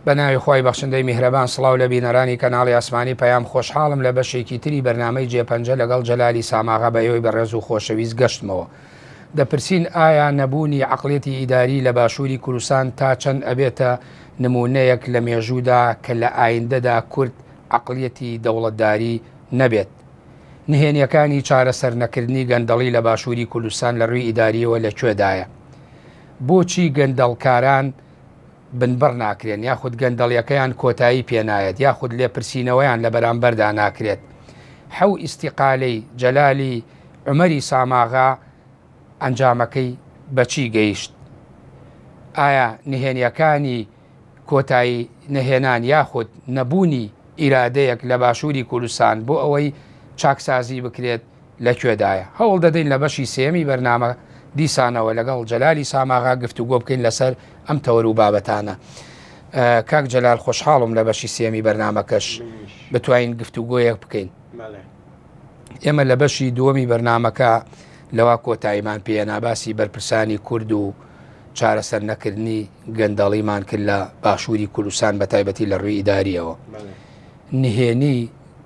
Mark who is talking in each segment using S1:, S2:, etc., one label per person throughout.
S1: بە ناوی خوای بەخشندەی میهرەبان سڵاو لە بینەرانی کەناڵی ئاسمانی پەیام خۆشحاڵم لە بەشێکی تری بەرنامەی جێپەنجە لەگەڵ جەلالی ساماغا بە ئێوەی بەڕێز و خۆشەویست گەشتمەوە. دەپرسین ئایا نەبوونی عەقڵیەتی ئیداری لە باشووری کوردستان تا چەند ئەبێتە نموونەیەک لە مێژوودا کە لە ئایندەدا کورد عەقڵیەتی دەوڵەتداری نەبێت؟ نهێنیەکانی چارەسەرنەکردنی گەندەڵی لە باشووری کوردستان لە ڕووی ئیداریەوە لە کوێدایە؟ بۆچی گەندەڵکاران بنبڕ ناکرێن یاخود گەندەڵیەکەیان کۆتایی پێنایەت یاخود لێپرسینەوەیان لە بەرامبەردا ناکرێت؟ حەو ئیستیقالەی جەلالی عومەری ساماغا ئەنجامەکەی بەچی گەیشت؟ ئایا نهێنیەکانی کۆتایی نەهێنان یاخود نەبوونی ئیرادەیەک لە باشووری کوردستان بۆ ئەوەی چاکسازی بکرێت لە کوێدایە؟ هەوڵ دەدەین لە بەشی سێیەمی بەرنامە دیسانەوە لەگەڵ جەلالی ساماغا گفتوگۆ بکەین لەسەر ئەم تەوەر و بابەتانە. کاک جەلال خۆشحاڵم لە بەشی سێیەمی بەرنامەکەش بتوانین گفتوگۆیەک بکەین. ئێمە لە بەشی دووەمی بەرنامەکە لەوا کۆتاییمان پێنا باسی بەرپرسانی کورد و چارەسەر نەکردنی گەندەڵیمان کرد لە باشووری کوردستان بە تایبەتی لە ڕووی ئیداریەوە. نهێنی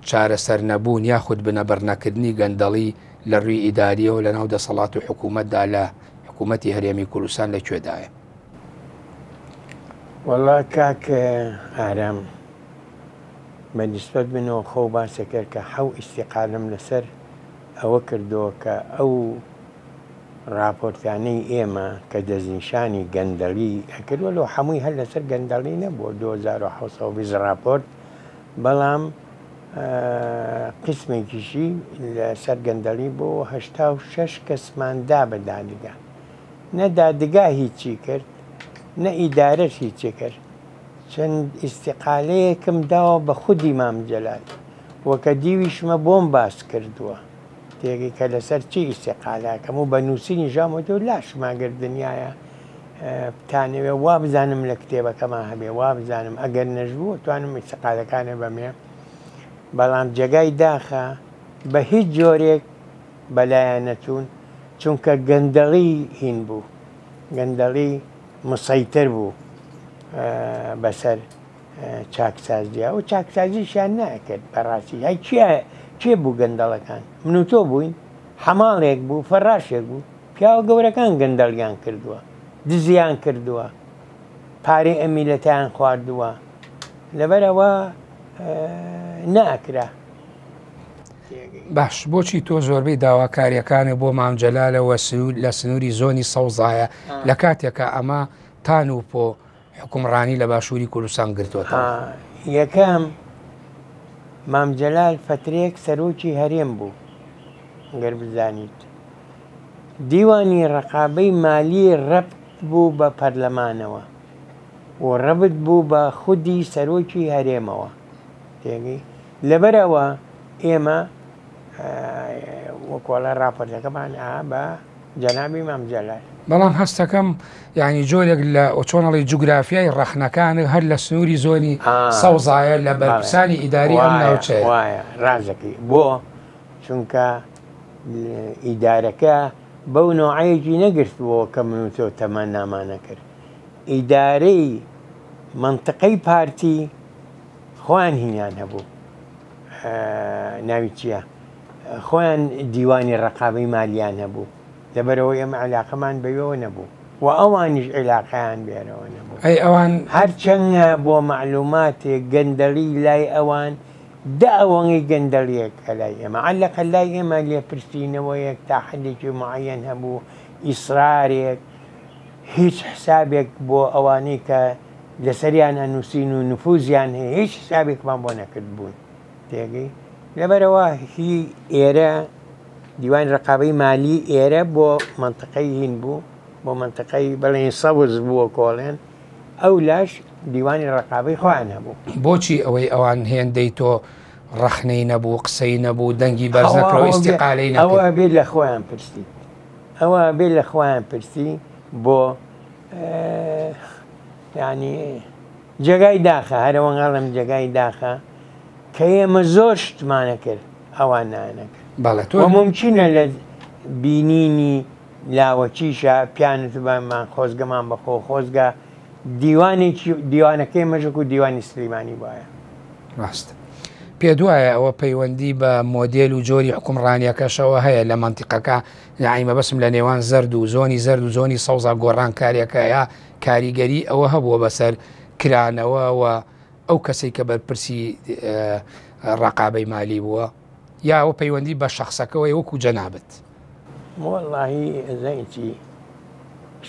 S1: چارەسەر نەبوون یاخود بنەبڕ نەکردنی گەندەڵی لە ڕووی ئیداریەوە لە ناو دەسەڵات و حکوومەتدا لە حکوومەتی هەرێمی کوردستان لە کوێدایە؟
S2: وەڵا کاک ئارام بە نیسبەت منەوە خۆو باسە کرد کە حەو ئیستیقالەم لەسەر ئەوە کردووە کە ئەو ڕاپۆرتانەی ئێمە کە دەستنیشانی گەندەڵی ئەکرد وەلو حەمووی هەر لەسەر گەندەڵی نەبووە 2720 ڕاپۆرت بەڵام قیسمێکیشی لەسەر گەندەڵی بۆ 86 کەسمان دا بە دادگا نە دادگا هیچی کرد نە ئیدارەش هیچی کرد چەند ئیستیقالەیەکم داوە بە خودی مام جەلال و کە دیویشمە بۆم باس کردووە تێگەی کە لەسەر چی ئیستیقالە ئەکەم و بە نووسینیش وتووە لاشم ئەگەر دنیایە بتانەوێ وابزانم لە کتێبەکەما هەبێ وابزانم ئەگەر نەشبوو توانم ئیستیقالەکانێ بەمێ بەڵام جێگای داخە بە هیچ جۆرێک بەلایان نەچوون چونکە گەندەڵی هین بوو گەندەڵی مسەیتەر بوو بەسەر چاکسازیا و چاکسازیشیان ناکرد بەڕاستی هەی کێ کێ بوو گەندەڵەکان من و تۆ بووین حەماڵێک بوو فەراشێک بوو پیاوە گەورەکان گەندەڵیان کردووە دزیان کردووە پارەی ئەم میلەتیان خواردووە لەبەرەوە ناکرا.
S1: باش بۆچی تۆ زۆربەی داواکاریەکانت بۆ مام جەلالەوە لە سنووری زۆنی سەوزایە لە کاتێکا ئەمە تان و پۆ حکومڕانی لە باشووری کوردستان گرتووەتەوە؟
S2: یەکەم، مام جەلال فەترەیەک سەرۆکی هەرێم بوو گەر بزانیت دیوانی ڕەقابەی مالی ڕەبت بوو بە پەرلەمانەوە و ڕەبت بوو بە خودی سەرۆکی هەرێمەوە تێگەی لەبەر ئەوە ئێمە وەکۆڵە ڕاپۆرتەکەمان ئا بە جەنابی مام جەلال.
S1: بەڵام هەستەکەم یانی جۆرێک لە چۆنەڵی جوگرافیای ڕەخنەکان هەر لە سنووری زۆنی سەوزایە لە بەرپرسانی ئیداری ئەم ناوچەیە.
S2: وایە ڕازەکەی بۆ چونکە ئیدارەکە بەو نۆعەیەکی نەگرتبووەوە کە من و تۆ تەمەنامان ئەکرد ئیدارەی مەنتقەی پارتی خۆیان هینیان هەبوو ناوی چییە خۆیان دیوانی ڕقابەی مالیان هەبوو لەبەرەوە ئێمە علاقەمان بەوێەوە نەبوو و ئەوانیش علاقەیان بێرەوە نەبوو
S1: ئەی ئەوان
S2: هەرچەندە بۆ معلوماتێک گەندەڵی لای ئەوان دە ئەوەنەی گەندەڵیەک کە لای ئێمە عەلەقە لای ئێمە لێپرسینەوەیەک تا حدێکی معەن هەبوو ئیسرارێک هیچ حسابێک بۆ ئەوانەی کە لەسەریان ئەنووسین و نفوزیان هەیە هیچ حسابێکمان بۆ نەکردبوون تێگەی لەبەرەوە هی ئێرە دیوانی ڕقابەی مالی ئێرە بۆ منطقەی هین بوو بۆ منطقەی بڵێن سەوز بووە کۆڵێن ئەو لاش دیوانی ڕقابەی خۆیان هەبوو.
S1: بۆچی ئەوەی ئەوان هێندەی تۆ ڕەخنەی نەبوو قسەی نەبوو دەنگی بەرز نەکرا و ئیستیقالەی نەکرد؟
S2: ئەوە ئەبێ لە خۆیان پرسی ئەوە ئەبێ لە خۆیان پرسی بۆ یانی جێگای داخە هەرەوە ئەڵێم جێگای داخە کە ئێمە زۆر شتمانە کرد ئەوان نانەکرد
S1: بەڵێ تۆ
S2: ممکنە لە بینینی لاوەکیشە پیانت بەمان خۆزگەمان بەخۆ خۆزگە دیوانێکی دیوانەکەی مەژەک و دیوانی سلیمانی وایە.
S1: ڕاستە. پێت وایە ئەوە پەیوەندی بە مۆدێل و جۆری حوکمڕانیەکەشەوە هەیە لە مەنتیقەکە یانی مەبەستم لە نێوان زەرد و زۆنی زەرد و زۆنی سەوزا گۆڕانکاریەکە یا کاریگەری ئەوە هەبووە بەسەر کرانەوە و ئەو کەسەی کە بەرپرسی ڕقابەی مالی بووە یا ئەوە پەیوەندی بە شەخسەکەوەی وەکو جەنابت؟
S2: وەڵاهی ئەزانی چی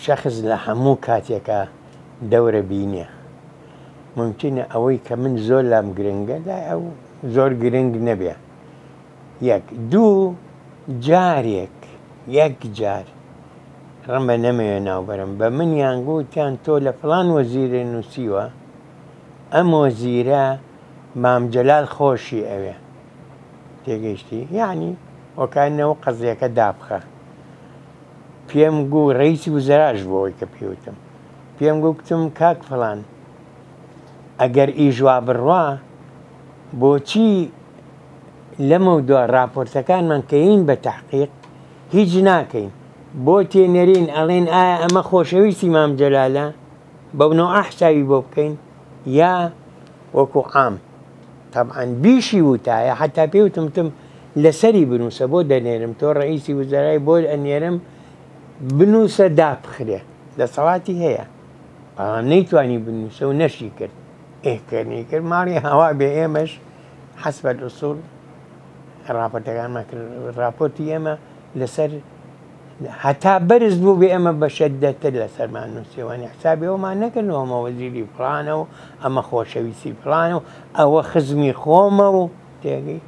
S2: شەخس لە هەموو کاتێکا دەورە بینێ مومکینە ئەوەی کە من زۆر لام گرنگە لای ئەو زۆر گرنگ نەبێ یەک دوو جارێک یەک جار ڕەمە نەمەوێ ناوبەرم بە منیان گوتیان تۆ لە فڵان وەزیرە نووسیوە ئەم وەزیرە مام جەلال خۆشی ئەوێ تێگەیشتی یعنی وەکانەوە قەزیەکە دابخە پێم گوو ڕئیسی وزەراش بۆ ئەوەی کە پێوتم پێم گوتم کاک فڵان ئەگەر ئیش وا بڕوا بۆچی لەمەودوا ڕاپۆرتەکانمان کەین بە تەحقیق هیچ ناکەین بۆ تێنەرین ئەڵێن ئایا ئەمە خۆشەویستی مام جەلالە بەو نەوعە حسابی بۆ بکەین یا وەکو عام تەبعەن بیشی وتایە حتا پێ وتم وتم لەسەری بنووسە بۆ دەنێرم تۆ ڕئیسی وزەرای بۆ ئەنێرم بنووسە دابخرێ دەسەڵاتی هەیە بەڵام نەیتوانی بنووسە و نەشی کرد ئێ کە نەیکرد ماڵی هاوا بێ ئێمەش حسب الاصول ڕاپۆرتەکانمان کرد ڕاپۆرتی ئێمە لەسەر هەتا بەرز بوو بێ ئێمە بە شەدەتر لەسەرمان نووسیوانی حسابی ئەومان نەکردنەوە ئەمە وەزیری فڵانە و ئەمە خۆشەویستی فڵانە و ئەوە خزمی خۆمە و تێگەی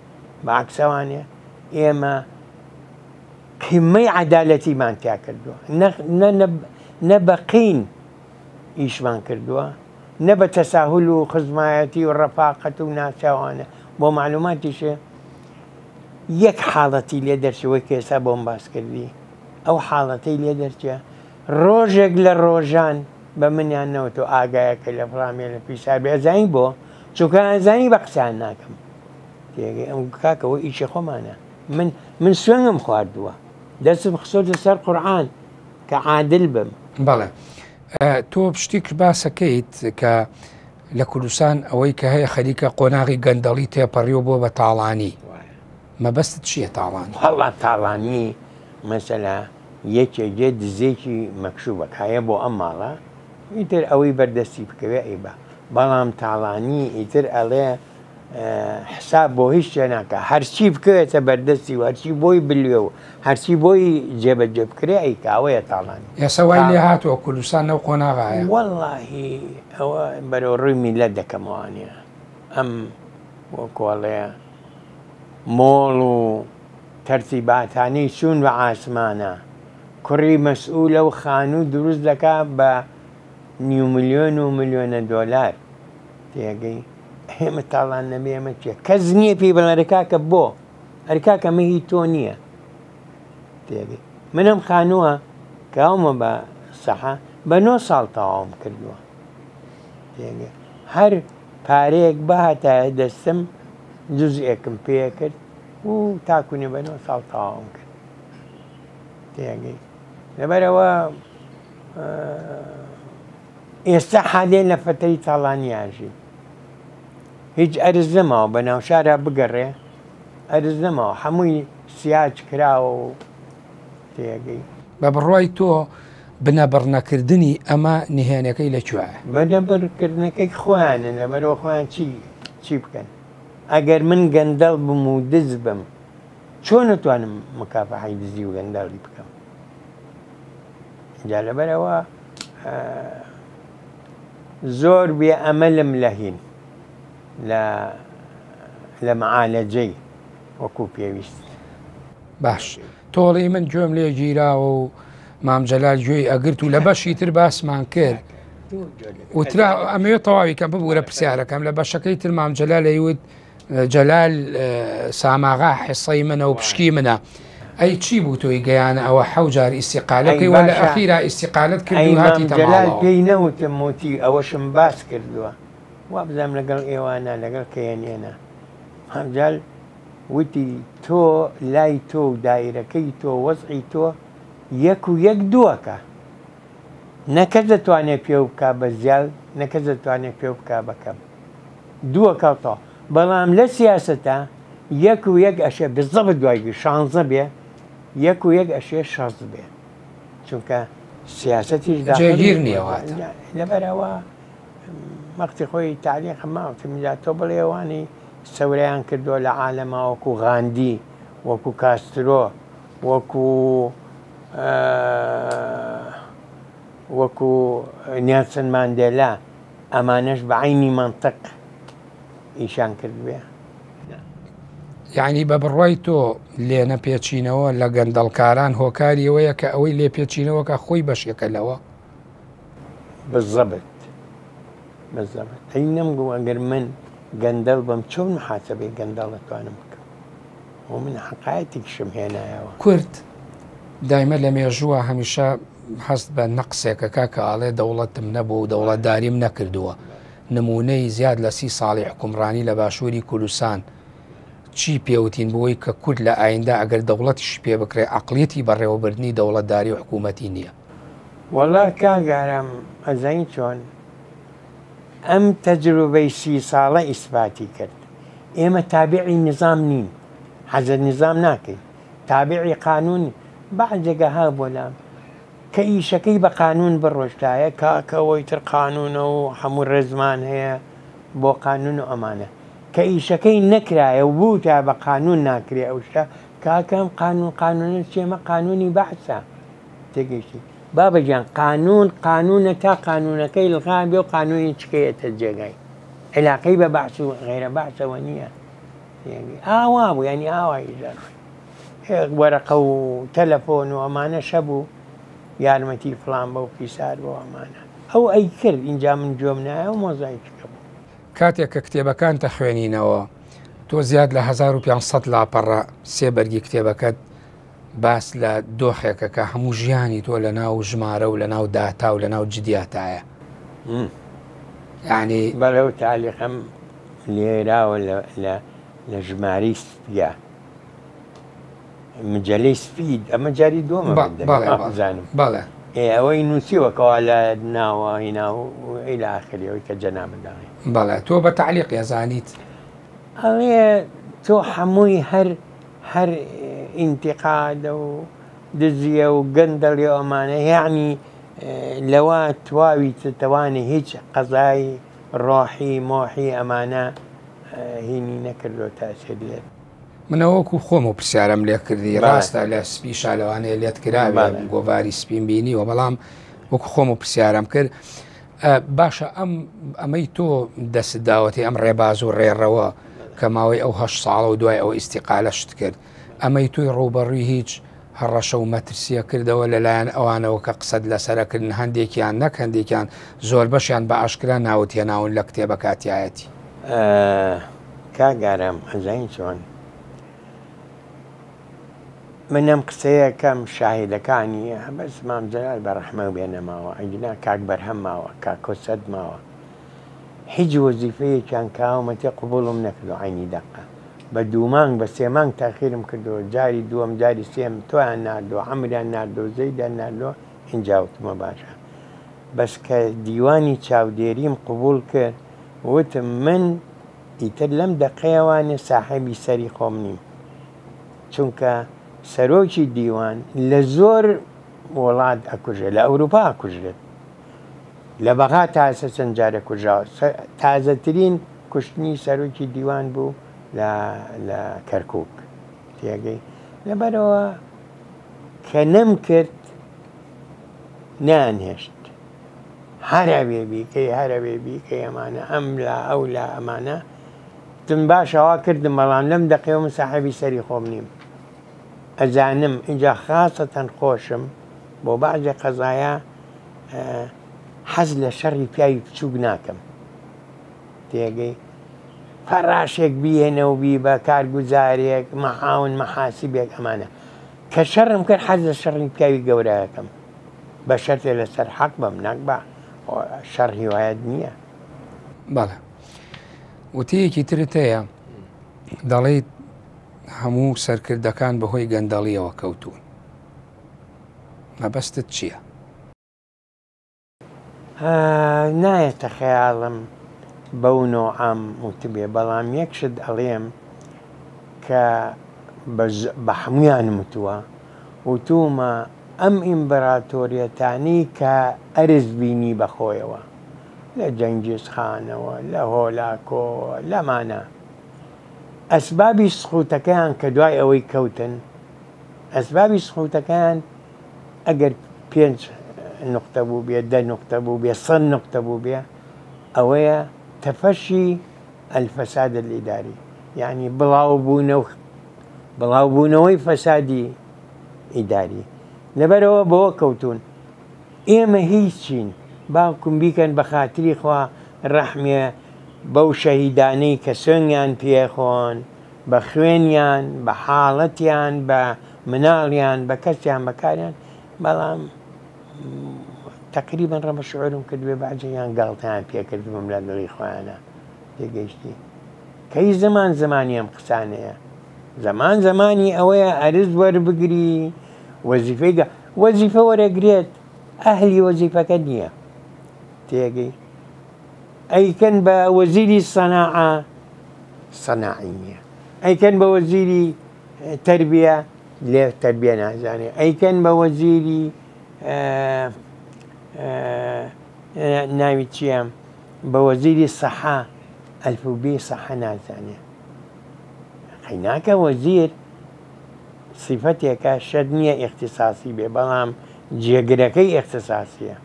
S2: بەعکسەوانە ئێمە قیمەی عەدالەتیمان تیا کردووە نە بە قین ئیشمان کردووە نە بە تەساهول و خزمایەتی و ڕەفاقەت و ناسیاوانە بۆ معلوماتیشێ یەک حاڵەتی لێ دەرچەوەی کە ئێستا بۆم باس کردی ئەو حاڵەتەی لێ دەرچە ڕۆژێک لە ڕۆژان بە منیان نەوتۆ ئاگایەکە لە فڵامێ لە پیسار بێ ئەزانی بۆ چونکە ئەزانی بە قسەیان ناکەم تێگەی ئەم کاکەوە ئیشی خۆمانە من من سوێنم خواردووە دەستم خستۆتە سەر قورعان کە عادل بم.
S1: بەڵێ تۆ شتێک باسەکەیت کە لە کوردستان ئەوەی کە هەیە خەریکە قۆناغی گەندەڵی تێپەڕیوە بۆ بە تاڵانی مەبەستت چییە تاڵانی؟
S2: وەڵا تاڵانی مەسەلا یەکێک دێ دزێکی مەکشوبەک هەیە بۆ ئەم ماڵە ئیتر ئەوەی بەردەستی بکەوێ ئەیبا بەڵام تاڵانی ئیتر ئەڵێ حساب بۆ هیچ شتێ ناکا هەرچی بکەوێتە بەردەستی و هەرچی بۆی بلوێ و هەرچی بۆی جێبەجێ بکرێ ئەیکا ئەوەیە تاڵانی.
S1: ئێستا وای لێ هاتووە کوردستان لەو قۆناغایە.
S2: وەڵاهی ئەوە بەرەو ڕووی میللەت دەکەمەوانێ ئەم وەکو ئەڵێ مۆڵ و تەرتیباتانەی چوون بە عاسمانە کوڕی مەسئولە و خانوو دروست دەکا بە نیو ملیۆن و ملیۆنە دۆلار تێگەی ئێمە تاڵان نەبێ ئێمە چیە کەس نییە پێی بڵێ ئەرێ کاکە بۆ ئەرێ کاکە ئەمە هی تۆ نییە تێگەی من ئەم خانووە کاومە بە سەحە بە نۆ ساڵ تەواوم کردووە تێگەی هەر پارەیەک بهاتایە دەستم جزئێکم پێ کرد و تاکونێ بە نۆ ساڵ تەواوم کرد تێگەی لەبەرەوە ئێستا حالێن لە فەتەی تاڵانی ئاژین هیچ ئەرز نەماوە بە ناوشارا بگەڕێ ئەرز نەماوە هەمووی سیاج کراوە و تێگەی.
S1: بە بڕوای تۆ بنەبڕنەکردنی ئەمە نهێنەکەی لە کوێیە؟
S2: بنەبڕکردنەکەی خۆیانن لەبەرئەوە خۆیان چی چی بکەن ئەگەر من گەندەڵ بم و دز بم چۆن ئەتوانم مکافەحەی دزی و گەندەڵی بکەم؟ جا لەبەرئەوە زۆر بێ ئەمەلم لە هین لە لە معالەجەی وەکو پێویست.
S1: باش تۆڵی من گوێم لێ گیراوە و مام جەلال گوێی ئەگرت و لە بەشی تر باسمان کرد وترا ئەمەوێت تەواوی کەم ببوورە پرسیارەکەم لە بەشەکەی تر مام جەلال ئەیوت جەلال ساماغا حسەی منە و پشکی منە ئەی چی بوو تۆی گەیانە ئەوە حەو جار ئیستیقالەکەی وە لە ئەخیرا ئیستیقالەت کرد و هاتیتە
S2: جەلال پێی نەوتم وتی ئەوەشم باس کردووە وابزانم لەگەڵ ئێوانە لەگەڵ کەیەنێنە مام جەلال وتی تۆ لای تۆ و دایرەکەی تۆ وەزعی تۆ یەک و یەک دووەکە. نە کەس دەتوانێ پێو بکا بە زیاد نە کەس دەتوانێ پێو بکا بە کەم. دووە کاو تەواو. بەڵام لە سیاسەتا یەک و یەک ئەشێ بزەبت دوای گوی شانزە بێ یەک و یەک ئەشێ شەست بێ. چونکە سیاسەتیش داخڵی
S1: جێگیر نییە واتە.
S2: لەبەر ئەوە وەختی خۆی تەعلیقم ماوە وتم جا تۆ بڵێ ئەوانەی سەورەیان کردووە لە عالەما وەکو غاندی وەکو کاسترۆ وەکو وەکو نێلسن ماندێلا ئەمانەش بە عەینی مەنتق ئیشان کردبێ.
S1: یەعنی بە بڕوای تۆ لێنەپێچینەوە لە گەندەڵکاران هۆکاری ئەوەیە کە ئەوەی لێپێچینەوەکە خۆی بەشێکە لەوە؟
S2: بالضبط بالضبط ئەی نەمگو ئەگەر من گەندەڵ بم چۆن محاسبەی گەندەڵ ئەتوانم بکەم؟ و من حەقایەتێکیشم هێنایەوە.
S1: کورد دایمە لە مێژووە هەمیشە هەست بە نەقسێکەکە کە ئاڵێ دەوڵەتم نەبوو و دەوڵەتداریم نەکردووە. نموونەی زیاد لە سی ساڵی حوکمڕانی لە باشووری کوردستان چی پێوتین بۆی کە کورد لە ئایندە ئەگەر دەوڵەتیشی پێ بکرێ عەقڵیەتی بەڕێوەبردنی دەوڵەتداری و حکوومەتی نییە؟
S2: وەڵا کاک ئارام ئەزانی چۆن ئەم تەجروبەی سی ساڵە ئیسپاتی کرد ئێمە تابعی نیزام نین حەزە نیزام ناکەین تابعی قانون بەعزێکە ها بۆ لام کە ئیشەکەی بە قانون بڕۆشتایە کاکە ئەوەی تر قانونە و هەموو ڕێزمان هەیە بۆ قانون و ئەمانە کە ئیشەکەی نەکرایە و بوتایە بە قانون ناکرێ ئەو شتە کاکە ئەم قانون قانونە چیە ئەمە قانونی بەعسە تێگەیشتی بابە گیان قانون قانونە تا قانونەکەی لغا بێ و قانونی چکەیەتە جێگای علاقەی بە بەعس و غەیرە بەعسەوە نییە ئاوا بوو ینی ئاوایی دەڕۆی وەرەقە و تەلەفۆن و ئەمانەش هەبوو یارمەتی فڵان بە و فیسار بۆ ئەمانە ئەو ئەی کرد اینجا من گوێم نایە و مۆزایکەکە بوو.
S1: کاتێک کە کتێبەکان تەخوێنینەوە تۆ زیاد لە 1500 لاپەڕە سێ بەرگی کتێبەکەت باس لە دۆخێکە کە هەموو ژیانی تۆ لە ناو ژمارە و لە ناو داتا و لە ناو جدیاتایە یعنی
S2: بەڵێ و تالیقم لێراوە لە ژمارەی سپیە مجلەی سپی ئەمە جاری دووەمە بزانم
S1: بەڵێ
S2: ئەوەی نووسیوە کەوا لە ناوە هینا و ئیلى ئاخری ئەوەی کە جەنابت دەڵێ
S1: بەڵێ تۆ بە تەعلیق ئەزانیت
S2: ئەڵێ تۆ هەمووی هەر هەر ئینتیقادە و دزیە و گەندەڵی و ئەمانە یەعنی لەوە تواوی تەوانێ هیچ قەزای ڕۆحی مۆحی ئەمانە هینی نەکردووە تاسیر لێت.
S1: من ئەوە وەکو خۆم و پرسیارم لێ کردی ڕاستە لە سپی شالەوانەیە لێت کراوێ گۆڤاری سپیم بینیوە بەڵام وەکو خۆم و پرسیارم کرد باشە ئەم ئەمەی تۆ دەست داوەتی ئەم ڕێباز و ڕێڕەوە کە ماوەی ئەو هە ساڵە و دوای ئەو ئیسیقالەشت کرد ئەمەی توی ڕووبەڕووی هیچ هەڕەشە و مەترسیە کردەوە لەلایەن ئەوانەوە کە قسەت لەسەرەکردن هەندێکیان نەک هەندێکیان زۆربەشیان بە ئاشکرا ناوت هێناون لە کتێبەکاتیایەتی.
S2: کاک ئارام ئەزانی چۆن من ئەم قسەیە کەم شاهیدەکانی بەس مام جەلال بە ڕەحمە بێ نەماوە ئەگینا کاک بەرهەم ماوە کاک کۆسەت ماوە هیچ وەزیفەیەکیان کاومەتێ قبوڵم نەکردو عینی دەقە بە دوو مانگ بە سێ مانگ تاخیرم کردو جاری دووەم جاری سێم تۆیان ناردووە عەمریان ناردووە زەیدیان ناردووە ئینجا وتمە باشە بەس کە دیوانی چاودێریم قبوڵ کرد وتم من ئیتر لەم دەقەیەوانێ ساحێبی سەری خۆم نیم چونکە سەرۆکی دیوان لە زۆر وڵات ئەکوژێت لە ئەوروپا ئەکوژرێت لە بەغا تاسە چەند جارە کوژاوە تازەترین کوشتنی سەرۆکی دیوان بوو لە لە کەرکک تێگەی لەبەرەوە کە نەم کرد نانهێشت هەر ئەبێ بیکەی هەر ئەبێ بیکەی ئەمانە ئەم لا ئەو لا ئەمانە وتم باشە وا کردم بەڵام لەم دەقەیەوە من ساحێبی سەری خۆم نیم ئەزانم ئینجا خاسەتەن خۆشم بۆ بەعزێ قەزایا حەز لە شەڕی پیاوی بچووک ناکەم تێگەی فەراشێک بیهێنە و بی بە کارگوزارێک مەعاون مەحاسبێک ئەمانە کە شەڕم کرد حەز لە شەڕی پیاوی گەورەکەم بە شەرتێ لەسەر حەق بم نەک بە شەڕ هیوایەت نییە.
S1: بەڵێ وتەیەکی ترت هەیە دەڵێیت هەموو سەرکردەکان بەهۆی گەندەڵیەوە کەوتوون مەبەستت چییە؟
S2: نایەتە خەیاڵم بەو نەوعەم وتبێ، بەڵام یەک شت ئەڵێم کە بە هەموویانم وتووە، وتوومە ئەم ئیمبراتۆریەتانەی کە ئەرز بینی بە خۆیەوە، لە جەنگیز خانەوە، لە هۆلاکۆوە، لەمانە، ئەسبابی سقوتەکەیان کە دوای ئەوەی کەوتن، ئەسبابی سقوتەکەیان ئەگەر پێنج نوقتە بووبێ، دە نوقتە بووبێ، سەد نوقتە بووبێ، ئەوەیە تەفەشی الفساد الاداری یعنی بڵاوبوونەوە بڵاوبوونەوەی فەسادی ئیداری لەبەرەوە بەوە کەوتون ئێمە هیچین باوکم بیکەن بە خاتری خوا ڕەحمێ بەو شەهیدانەی کە سوێنیان پێخۆن بە خوێنیان بە حاڵەتیان بە مناڵیان بە کەسیان بە کاریان بەڵام تەقریبەن ڕەمە شعورم کردبێ بەعزیان گاڵتەیان پێکردبم لە دڵی خۆیانە تێگەیشتی کەی زەمان زمانی ئەم قسانەیە زەمان زەمانی ئەوەیە ئەرز وەربگری وەزیفەی وەزیفە وەرەگرێت ئەهلی وەزیفەکە نییە تێگەی ئەیکەن بە وەزیری سەناعە سەناعی نییە ئەیکەن بە وەزیری تەربیە لێ تەربیە نازانێ ئەیکەن بە وەزیری ناوی چییە بە وەزیری سەحا ئەلفوبێی سەحە نازانێ قەیناکە وەزیر سیفەتێکە شەرت نییە ئیختیساسی بێ بەڵام جێگرەکەی ئیختیساسیە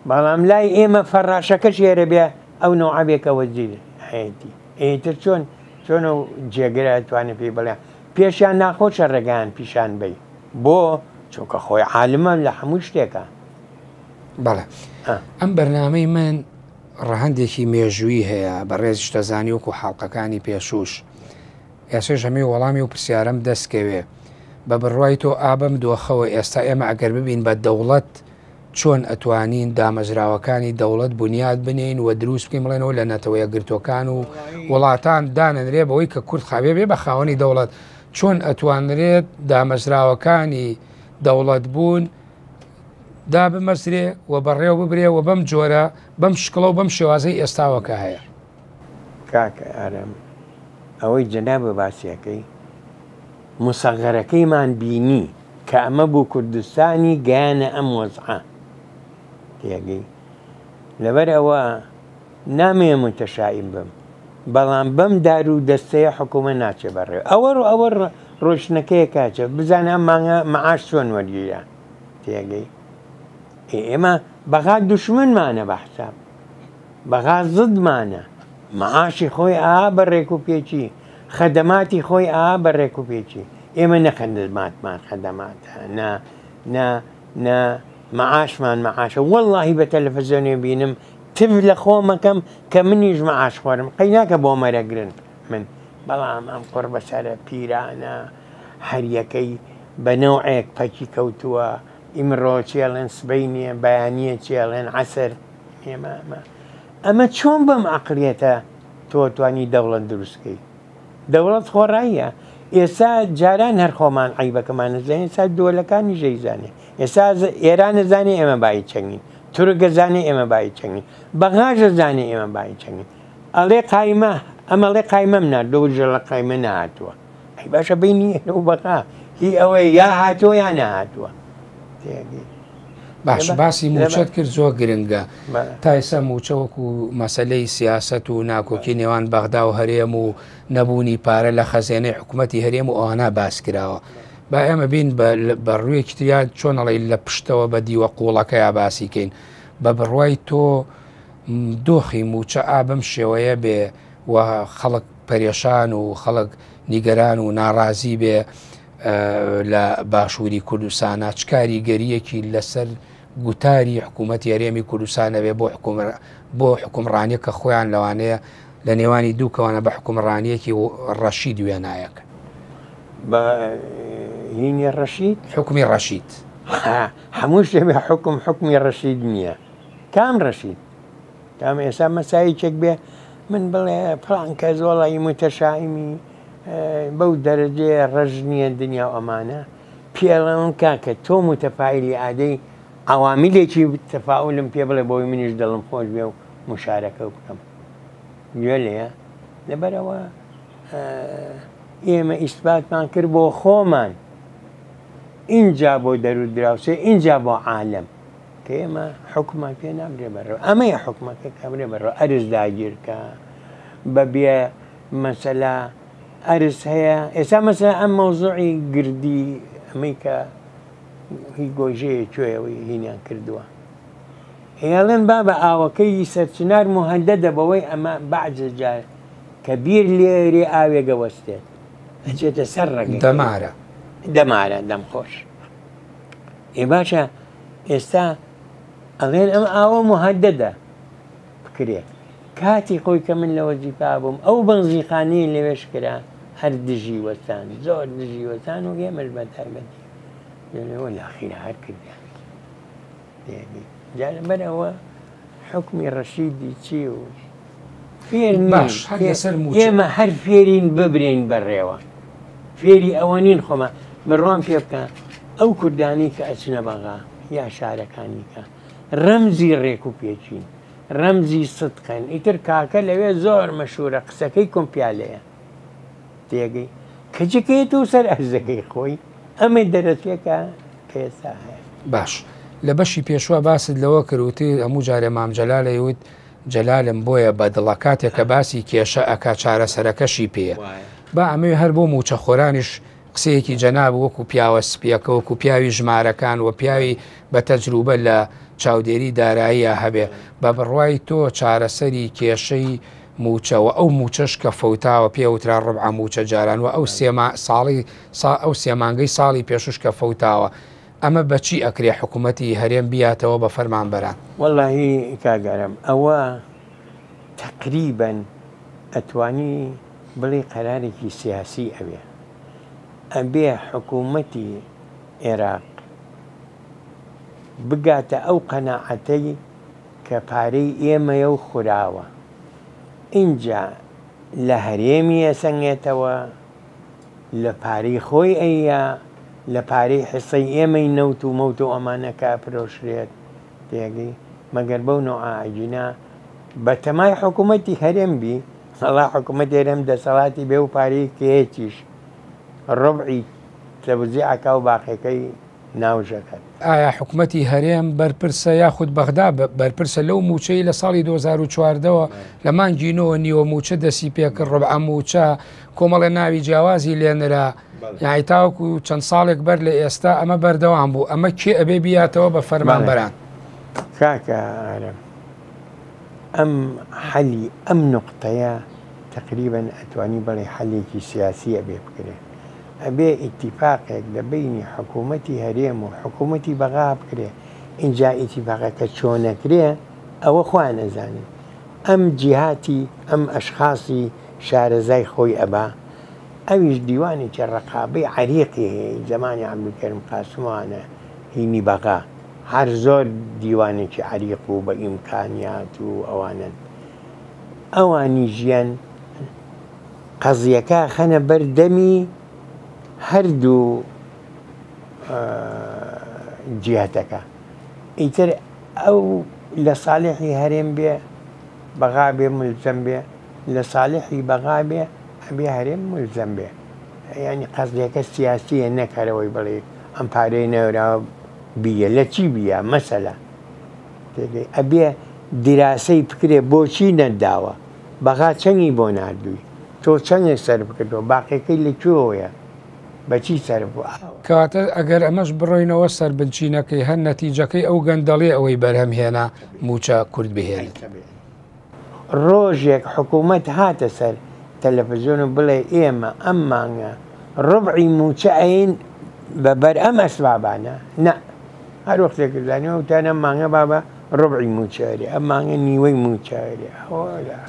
S2: بەڵام لای ئێمە فەڕاشەکەش ئێرە بێ ئەو نەوعە بێ کە وەزیر هەیەتی ئیتر چۆن چۆن ئەو جێگرە ئەتوانێ پێی بڵێ پێشیان ناخۆشە ڕێگایان پیشان بەی بۆ چونکە خۆی عالمە لە هەموو شتێکە.
S1: بەڵێ ئەم بەرنامەی من ڕەهەندێکی مێژوویی هەیە بەڕێزیش دەزانی وەکو حاڵقەکانی پێشووش ئێسێش هەمی وەڵامی و پرسیارم دەستکەوێ بە بڕوای تۆ ئابەم دۆخەوە ئێستا ئێمە ئەگەر ببین بە دەوڵەت چۆن ئەتوانین دامەزراوەکانی دەوڵەت بونیاد بنێین و دروست بکەین بڵێنەوە لە نەتەوە یەکگرتووەکان و وڵاتان دانەنرێ بەوەی کە کورد خاوێ بێ بە خاوەنی دەوڵەت چۆن ئەتوانرێت دامەزراوەکانی دەوڵەت بوون دابمەزرێ و بەڕێوە ببرێ و بەم جۆرە بەم شکڵە و بەم شێوازەی ئێستاوە کە هەیە.
S2: کاک ئارام ئەوەی جەنابت باسی ئەکەی موسەغەرەکەیمان بینی کە ئەمە بوو کوردستانی گەیانە ئەم وەزعە تێگەی لەبەر ئەوە نامەوێ موتەشائیم بم بەڵام بەم دار و دەستەیە حکوومە ناچێ بەڕێ ئەوە ئەوە ڕۆشتنەکەیە کاچە بزانە ئەم مانگە معاش چۆن وەرگیرا تێگەی ئێمە بەغا دوشمنمانە بە حساب بەغا زدمانە معاشی خۆی ئا بە ڕێک و پێکی خەدەماتی خۆی ئا بە ڕێک و پێکی ئێمە نە خەدەماتمان خەدەماتە نە نە نە معاشمان معاشە وەڵڵاهی بە تەلەفزیۆنێ بینم تف لە خۆمەکەم کە منیش معاش خۆرم قەیناکە بۆ مەرەگرن من بەڵام ئەم قڕ بەسەرە پیرانە هەریەکەی بە نەوعێک پەکی کەوتووە ئیمڕۆ چێڵێن سبەینێ بەیانیە چێڵێن عەسر ئێمە ئەمە ئەمە چۆن بەم عەقڵیەتە تۆ توانی دەوڵەت دروست کەی دەوڵەت خۆڕاییە ئێستا جاران هەر خۆمان عەیبەکەمان نەزانین ئێستا دۆلەکانیش ئەیزانێ ئێستا ئێران ئەزانێ ئێمە بایی چەنگین تورک ئەزانێ ئێمە بایی چەنگین بەغاش ئەزانێ ئێمە بایی چەنگین ئەڵێ قایمە ئەمە ئەڵێ قایمەم ناردووە ژەڵە قایمە نەهاتووە ئەی باشە بینی ئێرە و بەغا هی ئەوەیە یا هاتووە یا نەهاتووە تێگەی
S1: باش باسی موچەت کرد زۆر گرنگە تا ئێستا موچە وەکو مەسلەی سیاست و ناکۆکی نێوان بەغدا و هەرێم و نەبوونی پارە لە خەزێنەی حکوومەتی هەرێم و ئەوانە باس کراوە با ئێمە بین بە ڕوویەکی تریا چۆن ئەڵێ لە پشتەوە بە دیوە قوڵەکەیا باسیکەین بە بڕوای تۆ دۆخی موچە ئا بەم شێوەیە بێ و خەڵک پەرێشان و خەڵک نیگەران و ناڕازی بێ لە باشووری کوردستانە چ کاریگەریەکی لەسەر گوتاری حکوومەتی هەرێمی کوردستانەوێ بۆ بۆ حکومڕانیە کە خۆیان لەوانەیە لە نێوانی دوو کەوانە بە حکومڕانیەکی ڕەشید وێنایەک
S2: بە هینی ڕەشید
S1: حکومی ڕەشید
S2: هەموو شتێ بێ حکوم حکومی ڕەشید نییە کام ڕەشید کام ئێستا مەسایکێک بێ من بڵێ فڵان کەس وەڵی متەشائیمی بەو دەرەجەیە ڕەش نییە دنیا و ئەمانە پێڵم کاکە تۆ متەفایلی ئادەی. عەوامیلێکی تەفاولم پێ بڵێ بۆی منیش دڵم خۆش بێ و مشارەکە بکەم. گوێ لێیە؟ لەبەرئەوە ئێمە ئیسپاتمان کرد بۆ خۆمان ئینجا بۆ دەرو دراوسێ ئینجا بۆ عالەم کە ئێمە حکومان پێ نابرێ بەڕێوە ئەمەیە حکومەکە کە برێ بەڕێوە ئەرز داگیرکە بە بێ مەسەلا ئەرز هەیە ئێستا مەسەلا ئەم مەوزوعی گردی ئەمەی کە هی گۆژەیە کوێەوەی هینیان کردووە ئەیڵێن بابە ئاوەکەی سەرچنار موهەدەدە بەوەی ئەمە بەعزە جار کە بیر لێرێ ئاوێگە وەستێت ئەچێتە سەر ڕەگەکەی.
S1: دەمارە.
S2: دەمارە دەم خۆش. ئێ باشە ئێستا ئەڵێن ئەم ئاوە موهەدەدە بکرێ. کاتی خۆی کە من لە وەزیفا بووم ئەو بەنزیخانەی لەوێش کرا هەر دژی وەستان زۆر دژی وەستان و ئێمەش بە تایبەتی لەوە لاخیرا هەر کردیان. جا لەبەر ئەوە حوکمی ڕەشیدی چی و فێر
S1: باش هەر لەسەر مووچە
S2: ئێمە هەر فێرین ببرێین بەڕێوە فێری ئەوە نین خۆمان بڕوام پێ بکە ئەو کوردانی کە ئەچنە بەغا یا شارەکانی کە ڕەمزی ڕێک و پێکین ڕەمزی سدقن ئیتر کاکە لەوێ زۆر مەشهورە قسەکەی کۆمپیالەیە تێگەی کەچەکەیەتەوە سەر ئەرزەکەی خۆی ئەمە دەرەچێکە کە ئێستا هەیە.
S1: باش لە بەشی پێشوە باست لەوە کرد وتی هەموو جارێ مام جەلال ئەیوت جەلالم بۆیە بەدڵە کاتێک کە باسی کێشە ئەکا چارەسەرەکەشی پێیە با ئەمەوێ هەر بۆ موچەخۆرانیش قسەیەکی جەناب وەکو پیاوە سپیەکە وەکو پیاوی ژمارەکان و پیاوی بە تەجروبە لە چاودێری داراییە هەبێ بە بڕوای تۆ چارەسەری کێشەی مووچە وە ئەو مووچەش کە فەوتاوە پێ وترا ڕوبعە مووچە جاران وە ئەو سێ ما ساڵی سا ئەو سێ مانگەی ساڵی پێشوش کە فەوتاوە ئەمە بە چی ئەکرێ حکوومەتی هەرێم بیاتەوە بە فەرمانبەران؟
S2: وەڵاهی کاک ئارام ئەوە تەقریبەن ئەتوانی بڵێی قەرارێکی سیاسی ئەوێ ئەبێ حکوومەتی عێراق بگاتە ئەو قەناعەتەی کە پارەی ئێمەیە و خوراوە ئینجا لە هەرێمی ئەسەنگێتەوە لە پارەی خۆی ئەیا لە پارەی حسەی ئێمەی نەوت و مەوت و ئەمانە کە ئەفرۆشرێت تێگەی مەگەر بەو نەوعە ئەگینا بەتەمای حکوومەتی هەرێم بی وەڵا حکوومەتی هەرێم دەسەڵاتی بێ و پارەی کێچیش ڕبعی تەوزیع ئەکا و باقیەکەی ناوژەکەت.
S1: ئایا حکومەتی هەرێم بەرپرسە یاخود بەغدا بەرپرسە لەو مووچەی لە ساڵی 2014 ەوە لە مانگی نۆوە نیوە مووچە دەستی پێکرد ڕبعە مووچە کۆمەڵێ ناوی جیاوازی لێنرا یانی تاوەکو چەند ساڵێک بەر لە ئێستا ئەمە بەردەوام بوو ئەمە کێ ئەبێ بیاتەوە بە فەرمانبەران؟
S2: کاکە ئارام ئەم حەلی ئەم نوقتەیە تەقریبەن ئەتوانی بڵێ حەلێکی سیاسی ئەبێ بکرێ ئەبێ ئیتیفاقێک لە بەینی حکوومەتی هەرێم و حکوومەتی بەغا بکرێ، ئینجا ئیتیفاقەکە چۆن ئەکرێ ئەوە خۆیان ئەزانن. ئەم جیهاتی ئەم ئەشخاسی شارەزای خۆی ئەبا، ئەویش دیوانێکی ڕەقابەی عەریقی هەیە ی زەمانی عەبدولکەریم قاسم وانە هینی بەغا هەر زۆر دیوانێکی عەریق و بە ئیمکانیات و ئەوانەن. ئەوانیش یەن قەزیەکە خەنە بەر دەمی هەردوو جیهەتەکە ئیتر ئەو لە ساڵحی هەرێم بێ بەغا بێ ملزەم بێ لە ساڵحی بەغا بێ ئەبێ هەرێم ملزەم بێ ینی قەزیەکە سیاسیە نەک هەرەوەی بڵێ ئەم پارەی نەوراوە بیە لە چی بیە مەسەلە تێگەی ئەبێ دیراسەی بکرێ بۆچی نەداوە بەغا چەنی بۆ ناردووی؟ تۆ چەنێ سەرف کردووە؟ باقیەکەی لە کوێوەیە؟ بە چی سەرف بووە؟ ئاوا.
S1: کەواتە ئەگەر ئەمەش بڕۆینەوە سەر بنچینەکەی هەر نەتیجەکەی ئەو گەندەڵیە ئەوەی بەرهەم هێنا مووچە کورت بهێنێت.
S2: ڕۆژێک حکوومەت هاتە سەر تەلەفزیۆن و بڵێ ئێمە ئەم مانگە ڕوبعی مووچە ئەین بە بەر ئەم ئەسبابانە، نا هەر وەختێک زانیوە وتیان ئەم مانگە بابە ڕوبعی مووچە ئەرێ ئەم مانگە نیوەی مووچە ئەرێ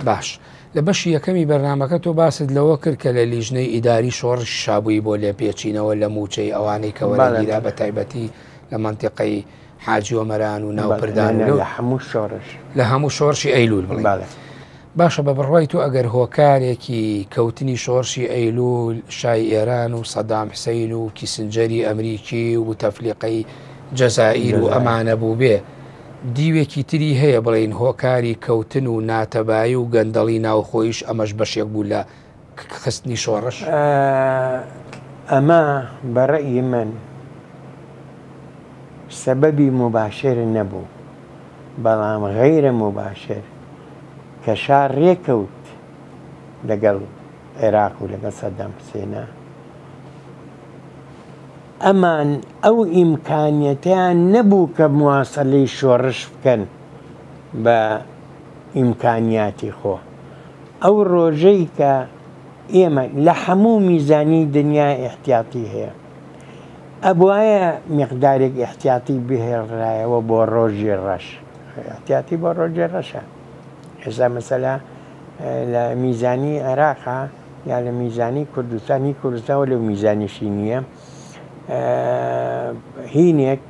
S1: باش لە بەشی یەکەمی بەرنامەکە تۆ باست لەوە کرد کە لە لیژنەی ئیداری شۆڕش شابووی بۆ لێپێچینەوە لە مووچەی ئەوانەی کە وەرەگیرا بە تایبەتی لە مەنتیقەی حاجی ئۆمەران و ناوپردان و
S2: لە هەموو شۆڕش
S1: لە هەموو شۆڕشی ئەیلول بڵێ باشە بە بڕوای تۆ ئەگەر هۆکارێکی کەوتنی شۆڕشی ئەیلول شای ئێران و سەدام حسین و کیسنجەری ئەمریکی و تەفلیقەی جەزائیر و ئەمانە بووبێ، دیوێکی تری هەیە بڵێین هۆکاری کەوتن و ناتەبایی و گەندەڵی ناوخۆیش ئەمەش بەشێک بوو لە خستنی شۆڕش؟
S2: ئەمە بە ڕەئی من سەبەبی موباشر نەبوو، بەڵام غەیرە موباشر کە شا ڕێکەوت لەگەڵ عێراق و لەگەڵ سەدام حسێنا، ئەمان ئەو ئیمکانیەتەیان نەبوو کە مواسەلەی شۆڕش بکەن بە ئیمکانیاتی خۆ. ئەو ڕۆژەی کە ئێمە لە هەموو میزانی دنیا ئیحتیاتی هەیە، ئەبوایە میقدارێک ئیحتیاتی بهێڵرایەوە بۆ ڕۆژی ڕەش. ئیحتیاتی بۆ ڕۆژی ڕەشە. ئێستا مەسەلا لە میزانی عێراقا یا لە میزانی کوردستان هی کوردستان وەلو میزانیشی نییە هینێک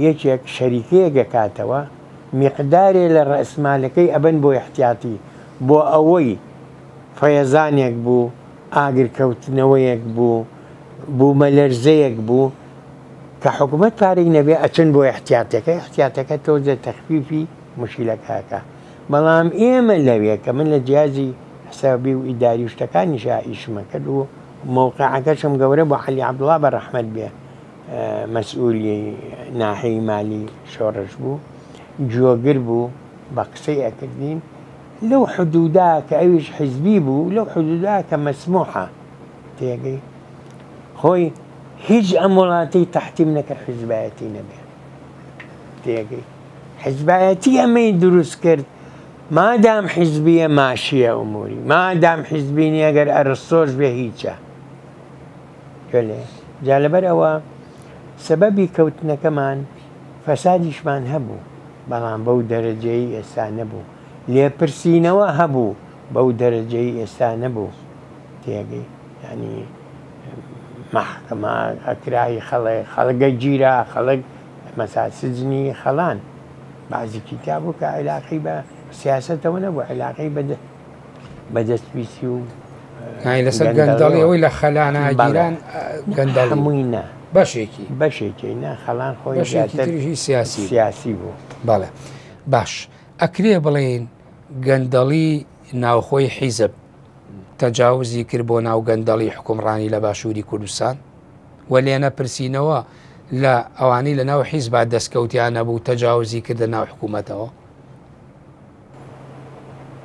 S2: یەکێک شەریکەیەک ئەکاتەوە میقدارێ لە ڕەئسمالەکەی ئەبەن بۆ ئیحتیاتی بۆ ئەوەی فەیەزانێک بوو ئاگرکەوتنەوەیەک بوو بوومەلەرزەیەک بوو کە حکوومەت پارەی نەبێ ئەچن بۆ ئیحتیاتەکە ئیحتیاتەکە تۆزێ تەخفیفی مشکیلەکە ئەکا بەڵام ئێمە لەوێ کە من لە جیازی حسابی و ئیداری و شتەکانیشا ئیشم ئەکرد و مەوقعەکەشم گەورە بوو عەلی عەبدوڵا بە ڕەحمەت بێ مەسئولی ناحیەی مالی شۆڕش بوو گوێگر بوو بە قسەی ئەکردین لەو حدودا کە ئەویش حیزبی بوو لەو حدودا کە مەسموحە تێگەی خۆی هیچ ئەم وڵاتی تەحتیم نەکرد حیزبایەتی نەبێ تێگەی حیزبایەتی ئەمەی دروست کرد مادام حیزبیە ماشیە ئوموری مادام حیزبی نیە گەر ئەرستۆش بێ هیچە گوێ جا لەبەر ئەوە سەبەبی کەوتنەکەمان فەسادیشمان هەبوو بەڵام بەو دەرەجەی ئێستا نەبوو لێپرسینەوە هەبوو بەو دەرەجەی ئێستا نەبوو تێگەی ینی مەحکەمە ئەکرای خەڵک خەڵگە گیرا خەڵک مەسا سجنی خەڵان بەعزێکی تیا بوو کە عیلاقەی بە سیاسەتەوە نەبوو عیلاقەی بە دەست پیسی و
S1: لەسەر گەندەڵی ئەوەی لە خەلانە گیران گەندەڵ
S2: هەمووی نا
S1: بەشێکی
S2: بەشێکی نا خەڵان خۆی
S1: بەشێکی سیاسی
S2: سیاسی بوو
S1: بەڵێ باش ئەکرێ بڵێین گەندەڵی ناوخۆی حیزب تەجاوزی کرد بۆ ناو گەندەڵی حکومڕانی لە باشووری کوردستان و لێنەپرسینەوە لە ئەوانەی لە ناو حیزبا دەستکەوتیان نەبوو تەجاوزی کردە ناو حکوومەتەوە؟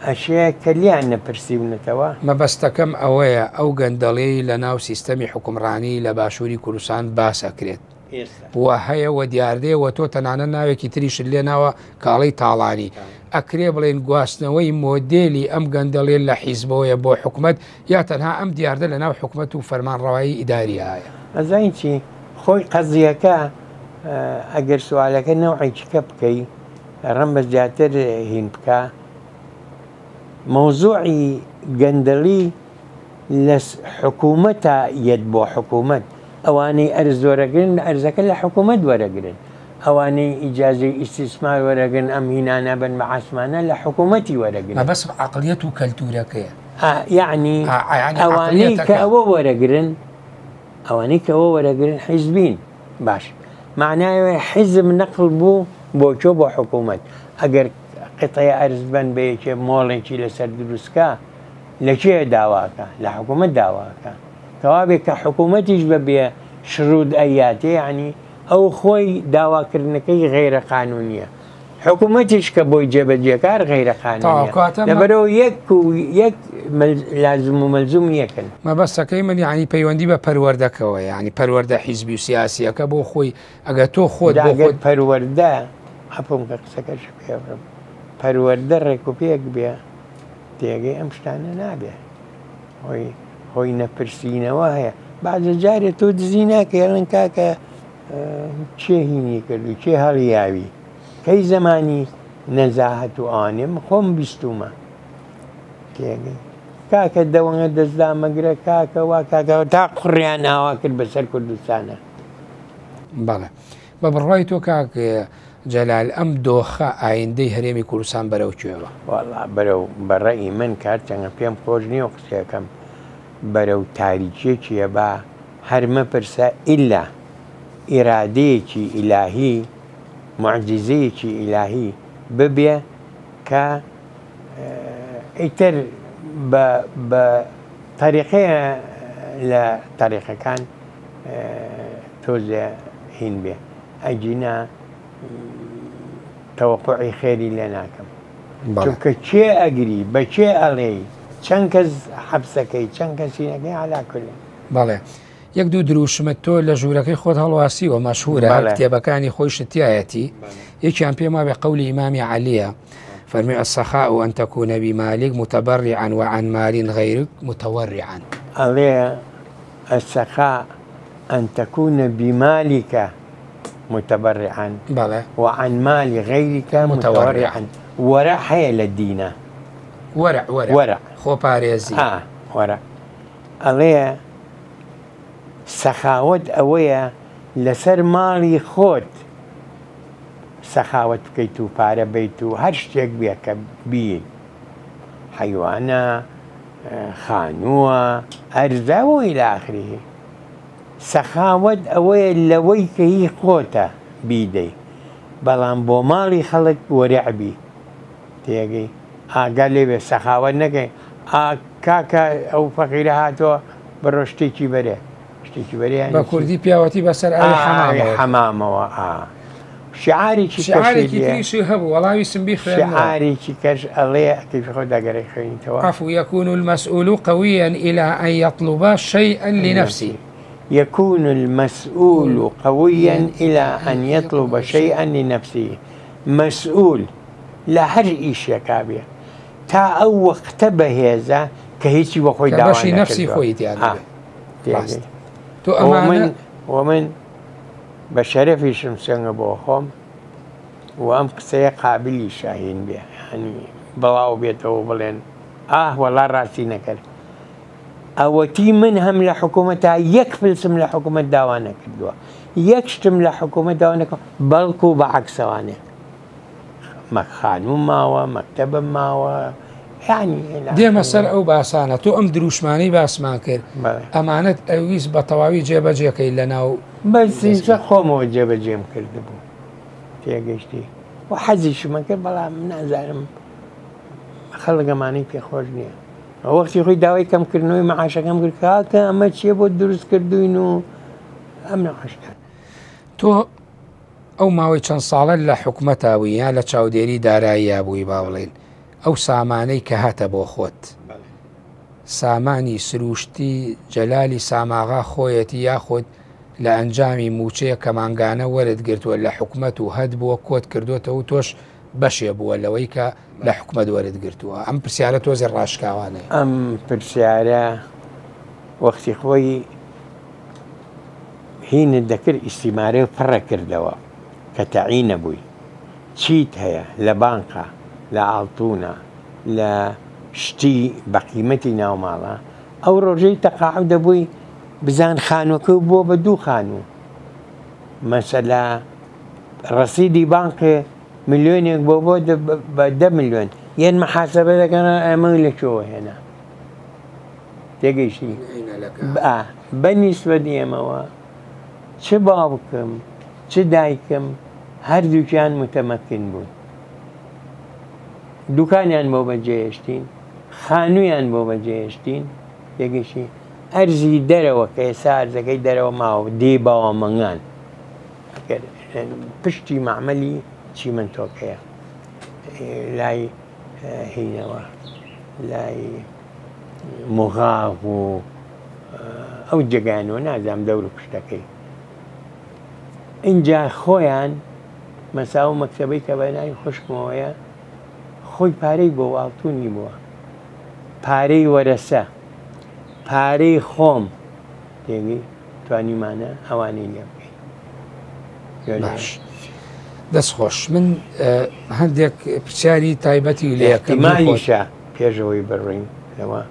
S2: ئەشێ کە لێیان نەپرسیونەتەوە.
S1: مەبەستەکەم ئەوەیە ئەو گەندەڵیەی لە ناو سیستەمی حوکمڕانی لە باشووری کوردستان باس ئەکرێت و هەیە و دیاردەیە و تۆ تەنانەت ناوێکی تریشت لێ ناوە کاڵەی تاڵانی. ئەکرێ بڵێین گواستنەوەی مۆدێلی ئەم گەندەڵیە لە حیزبەوەیە بۆ حکومەت یا تەنها ئەم دیاردە لە ناو حکومەت و فەرمانڕەوایی ئیداریە هەیە؟
S2: ئەزانی چی خۆی قەزیەکە ئەگەر سوالەکە نەوعێکی کە بکەی ڕەمبە زیاتر هین بکە مەوزوعی گەندەڵی لە حکوومەتە یەت بۆ حکوومەت ئەوانەی ئەرز وەرەگرن ئەرزەکە لە حکوومەت وەرەگرن ئەوانەی ئیجازەی ئیستیسمار وەرەگرن ئەم هینانە بن بە عاسمانە لە حکوومەتی وەرەگرن.
S1: مەبەستم عەقڵیەت و کەلتوورەکەیە.
S2: یەعنی ئەوانەی کە ئەوە وەرەگرن ئەوانەی کە ئەوە وەرەگرن حیزبین باش معنای ئەوەیە حیزب نەقل بوو بۆ کۆ بۆ حکوومەت ئەگەر قطعی ئەرز بن بە یەکێ مۆڵێکی لەسەر دروستکە لە کێ داواکە لە حکوومەت داواکە کەوابێ کە حکوومەتیش بە بێ شروط ئەیاتێ یعنی ئەو خۆی داواکردنەکەی غەیرە قانونیە حکومەتیش کە بۆی جێبەجێکار غەیرە قانونیە لەبەرئەوە یەک و یەک لازم و مەلزوم یەکن.
S1: مەبەستەکەی من یانی پەیوەندی بە پەروەردەکەوە یانی پەروەردە حیزبی و سیاسیەکە بۆ خۆی ئەگەر تۆ خۆت بۆ خۆت
S2: پەروەردە عەفوم کە قسەکەش پێ بڕم پەروەردە ڕێک و پێک بێ تێگەی ئەم شتانە نابێ هۆی هۆی نەپرسینەوە هەیە بەعزە جارێ تۆ دزی ناکەی ئەڵێن کاکە کێ هینی کرد و کێ هەڵیاوی کەی زەمانی نەزاهەت و ئەوانێ من خۆم بیستومە تێگەی کاکە دەوەنگە دەستدا مەگرە کاکە وا کاکە تا قڕیان ئاوا کرد بەسەر کوردستانە.
S1: بەڵێ بە بڕوای تۆ کاک جەلال ئەم دۆخە ئایندەی هەرێمی کوردستان بەرەو کوێوە؟
S2: وەڵا بەرەو بە ڕەئی من کە هەرچەندە پێم خۆش نییە و قسەکەم بەرەو تاریکیەکیە با هەر مەپرسە ئیلا. ئیرادەیەکی ئیلاهی، موعجیزەیەکی ئیلاهی ببێ کە ئیتر بە بە تەریقەیە لە تەریقەکان تۆزێ هین بێ ئەگینا تەوەقوعی خێری لێ ناکەم. چونکە کێ ئەگری بە کێ ئەڵێی چەند کەس حەبسەکەی چەند کەسی نەکەی عەلا کولێ.
S1: بەڵێ یەک دوو دروشمت تۆ لە ژوورەکەی خۆت هەڵواسیوە مەشهورە هەر کتێبەکانی خۆیشت تایەتی یەکیان پێم وابێ قەولی ئیمامی عەلیە فەرمی السخاء أن تكون بمالك متبرعا وعن مال غيرك متورعا.
S2: ئەڵێ السخاء أن تكون بمالك متبرعا
S1: بەڵێ
S2: وعن مال غيرك متورعا. وەرع هەیە لە دینە.
S1: وەرع وەرع
S2: وەرع
S1: خۆپارێزی.
S2: ئا وەرع ئەڵێ سەخاوەت ئەوەیە لەسەر ماڵی خۆت سەخاوەت بکەیت و پارە بەیت و هەر شتێک بێ کە بیەی حەیوانە خانووە ئەرزە و الی آخره. سەخاوەت ئەوەیە لەوەی کە هی خۆتە بیدەی بەڵام بۆ ماڵی خەڵک وەرع بی تێگەی ئاگا لێ بێ سەخاوەت نەکەی ئا کاکە ئەو فەقیرە هاتووە بڕۆ شتێکی بەرێ شتێکی بەرێ یانی
S1: بە
S2: چی؟
S1: کوردی پیاوەتی بەسەر ئاوی
S2: ئاوی
S1: حەمامەوە.
S2: حەمامەوە ئا شعارێکی کەشی
S1: شعارێکی
S2: دێ
S1: تریشی هەبوو وەڵا ویستم بیخوێنمەوە.
S2: شعارێکی کەش ئەڵێ کەیفی خۆت داگەرەی خوێنیتەوە.
S1: عفو يكون المسؤول قويا إلى أن يطلب شيئا لنفسه.
S2: يكون المسؤول قويا إلى أن يطلب شيئا لنفسه. مەسئول لە هەر ئیشێکا بێ تا ئەو وەختە بەهێزە کە هیچی بۆ خۆی
S1: کە
S2: داوا
S1: بەشی نەفسی
S2: نەکردووە.
S1: خۆی تیا
S2: ئا،
S1: دەبێ.
S2: تێگەی.
S1: ڕاست. تۆ ئەمانە
S2: ومن ومن بە شەرەفیشم سوێنگە بۆ خۆم و ئەم قسەیە قابلی شاهین بێ، یانی بڵاو بێتەوە بڵێن ئاه وەڵا ڕاستی نەکرد. ئەوەتی من هەم لە حکوومەتا یەک فلسم لە حکوومەت داوا نەکردووە، یەک شتم لە حکوومەت داوا نەکردووە، بەڵکو بە عەکسەوانێ خانووم ماوە، مەکتەبم ماوە، یعنی
S1: دێمە سەر ئەو باسانە. تۆ ئەم دروشمانەی باسمان کرد، ئەمانەت ئەویست بە تەواوی جێبەجێکەی لەناو
S2: بەس خۆمەوە جێبەجێم کردبوو، تێگەیشتی و حەزیشمە کرد، بەڵام نازانم خەڵک ئەمانەی پێخۆش نییە. وەختی خۆی داوای کەمکردنەوەی مەعاشەکەم کرد، کاکە ئەمە چییە بۆ دروست کردوین و ئەم نەخۆشتە.
S1: تۆ ئەو ماوەی چەند ساڵە لە حکومەتا بووی یا لە چاودێری داراییە بووی، با بڵێین ئەو سامانەی کە هاتە بۆ خۆت، سامانی سروشتی جەلالی ساماغا خۆیەتی یاخود لە ئەنجامی موچەیە کە مانگانە وەرت گرتووە لە حکومەت و هەت بووە کۆت کردوتەوە و تۆش بەشێ بووە لەوەی کە لە حکومەت وەرت گرتووە؟ ئەم پرسیارە تۆزێ ڕاشکاوانەیە.
S2: ئەم پرسیارە وەختی خۆی هینت دەکرد، ئیستیمارەی پڕە کردەوە کە تەعینە بووی، چیت هەیە لە بانقا، لە ئاڵتونە، لە شتی بە قیمەتی ناوماڵە، ئەو ڕۆژەی تەقاعد دەبووی بزان خانووەکە بووە بە دوو خانوو، مەسەلا ڕەسیدی بانقێ ملیۆنێک بۆ بۆ بە 10 ملیۆن، یەن محاسبە دەکەن ئەمە لە کوێوە هێنا. تێگەیشتی؟ بە نیسبەت ئێمەوە چ باوکم چ دایکم هەردووکیان متەمەکن بوون، دوکانیان بۆ بەجێهێشتین، خانوویان بۆ بەجێهێشتین. تێگەیشتی؟ ئەرزی دەرەوە کە ئێستا ئەرزەکەی دەرەوە ماوە دێ باوامەنگان، ئەگەر پشتی مەعمەلی چیمەنتۆکەیە لای هینەوە، لای مغاغ و ئەو جێگایانەوە نازانم دەور و پشتەکەی. اینجا خۆیان مەسا و مەکتەبەی کە بە ناوی خوشکمەوەیە خۆی پارەی بۆ ئاڵتونی بووە، پارەی وەرەسە، پارەی خۆم، تێگەی توانیمانە ئەوانەی لێ بکەین.
S1: باش دەست خۆش. من هەندێک پرسیاری تایبەتی لێ یەکەم
S2: احتیمالیشە پێشەوەی بڕین لەوە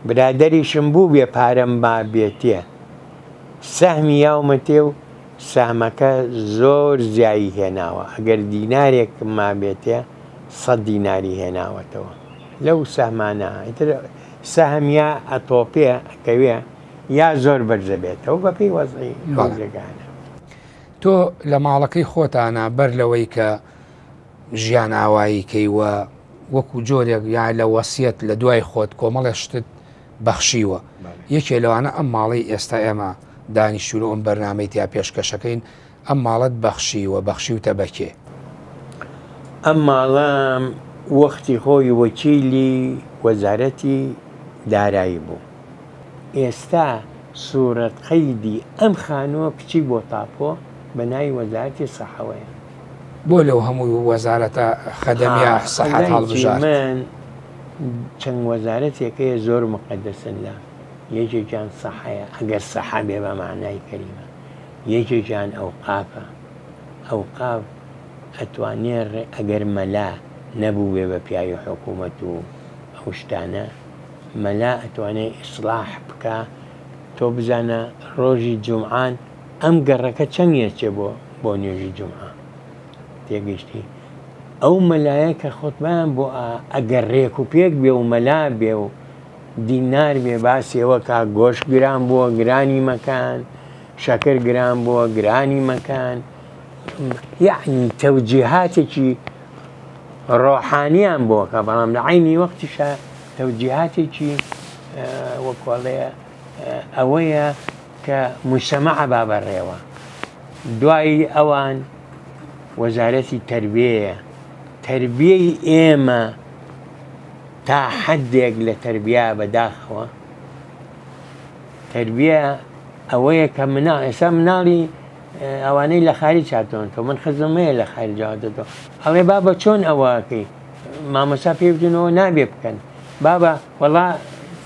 S2: برادەریشم بوو بێ پارەم با بێتێ سەهمی یاومەتێ و سەهمەکە زۆر زیایی هێناوە، ئەگەر دینارێک مابێتێ 100 دیناری هێناوەتەوە لەو سەهمانە. ئیتر سەهم یا ئەتۆپێ ئەکەوێ یا زۆر بەرزە بێتەوە بەپێی وەزعی ئەو جێگانە.
S1: تۆ لە ماڵەکەی خۆتانە بەر لەوەی کە ژیان ئاوایی کەی و وەکو جۆرێک یا لە وەسیەت لە دوای خۆت کۆمەڵێ شتت بەخشیوە یەکێ لەوانە ئەم ماڵەی ئێستا ئێمە دانیشتوون و ئەم بەرنامەی تیا پێشکەشەکەین ئەم ماڵەت بەخشیوە بەخشیوتە بە کێ؟
S2: ئەم ماڵە وەختی خۆی وەکیلی وەزارەتی دارایی بوو. ئێستا سوورەت قەیدی ئەم خانووە کچی بۆ تاپۆ بە ناوی وەزارەتی سەحەوەیە.
S1: بۆ لەو هەموو وەزارەتە خەدەمیە سەحەت هەڵبژارد؟
S2: من چەند وەزارەتێک هەیە زۆر مقەدەسن لام، یەکێکیان سەحەیە ئەگەر سەحە بێ بە مەعنای کەلیمە، یەکێکیان ئەوقافە، ئەوقاف ئەتوانێ ئەگەر مەلا نەبووبێ بە پیاوی حکوومەت و ئەو شتانە، مەلا ئەتوانێ ئیسڵاح بکا، تۆ بزانە ڕۆژی جومعان ئەم گەڕەکە چەند ئەچێ بۆ بۆ نوێژی جومعە تێگەیشتی ئەو مەلایە کە خوتبەیان بۆ ئەگەر ڕێک و پێک بێ و مەلا بێ و دینار بێ باسی ئەوە کا گۆشت گران بووە گرانی مەکان شەکر گران بووە گرانی مەکان یعنی تەوجیهاتێکی ڕۆحانیان بۆکە بەڵام لە عینی وەختیشە تەوجیهاتێکی وەکۆڵێ ئەوەیە کە موجتەمەع با بەڕێوە دوای ئەوان وەزارەتی تربیەیە تربیەی ئێمە تا حدێک لە تربیا بەداخەوە تربیە ئەوەیە کە مناڵ ئێستا مناڵی ئەوانەی لە خارج هاتۆن تۆ من خزم هەیە لە خارج هاتۆ ئەڵێ بابە چۆن ئەوەکەی مامۆستا پێ بتونەوە نابێ بکەن بابە وەڵا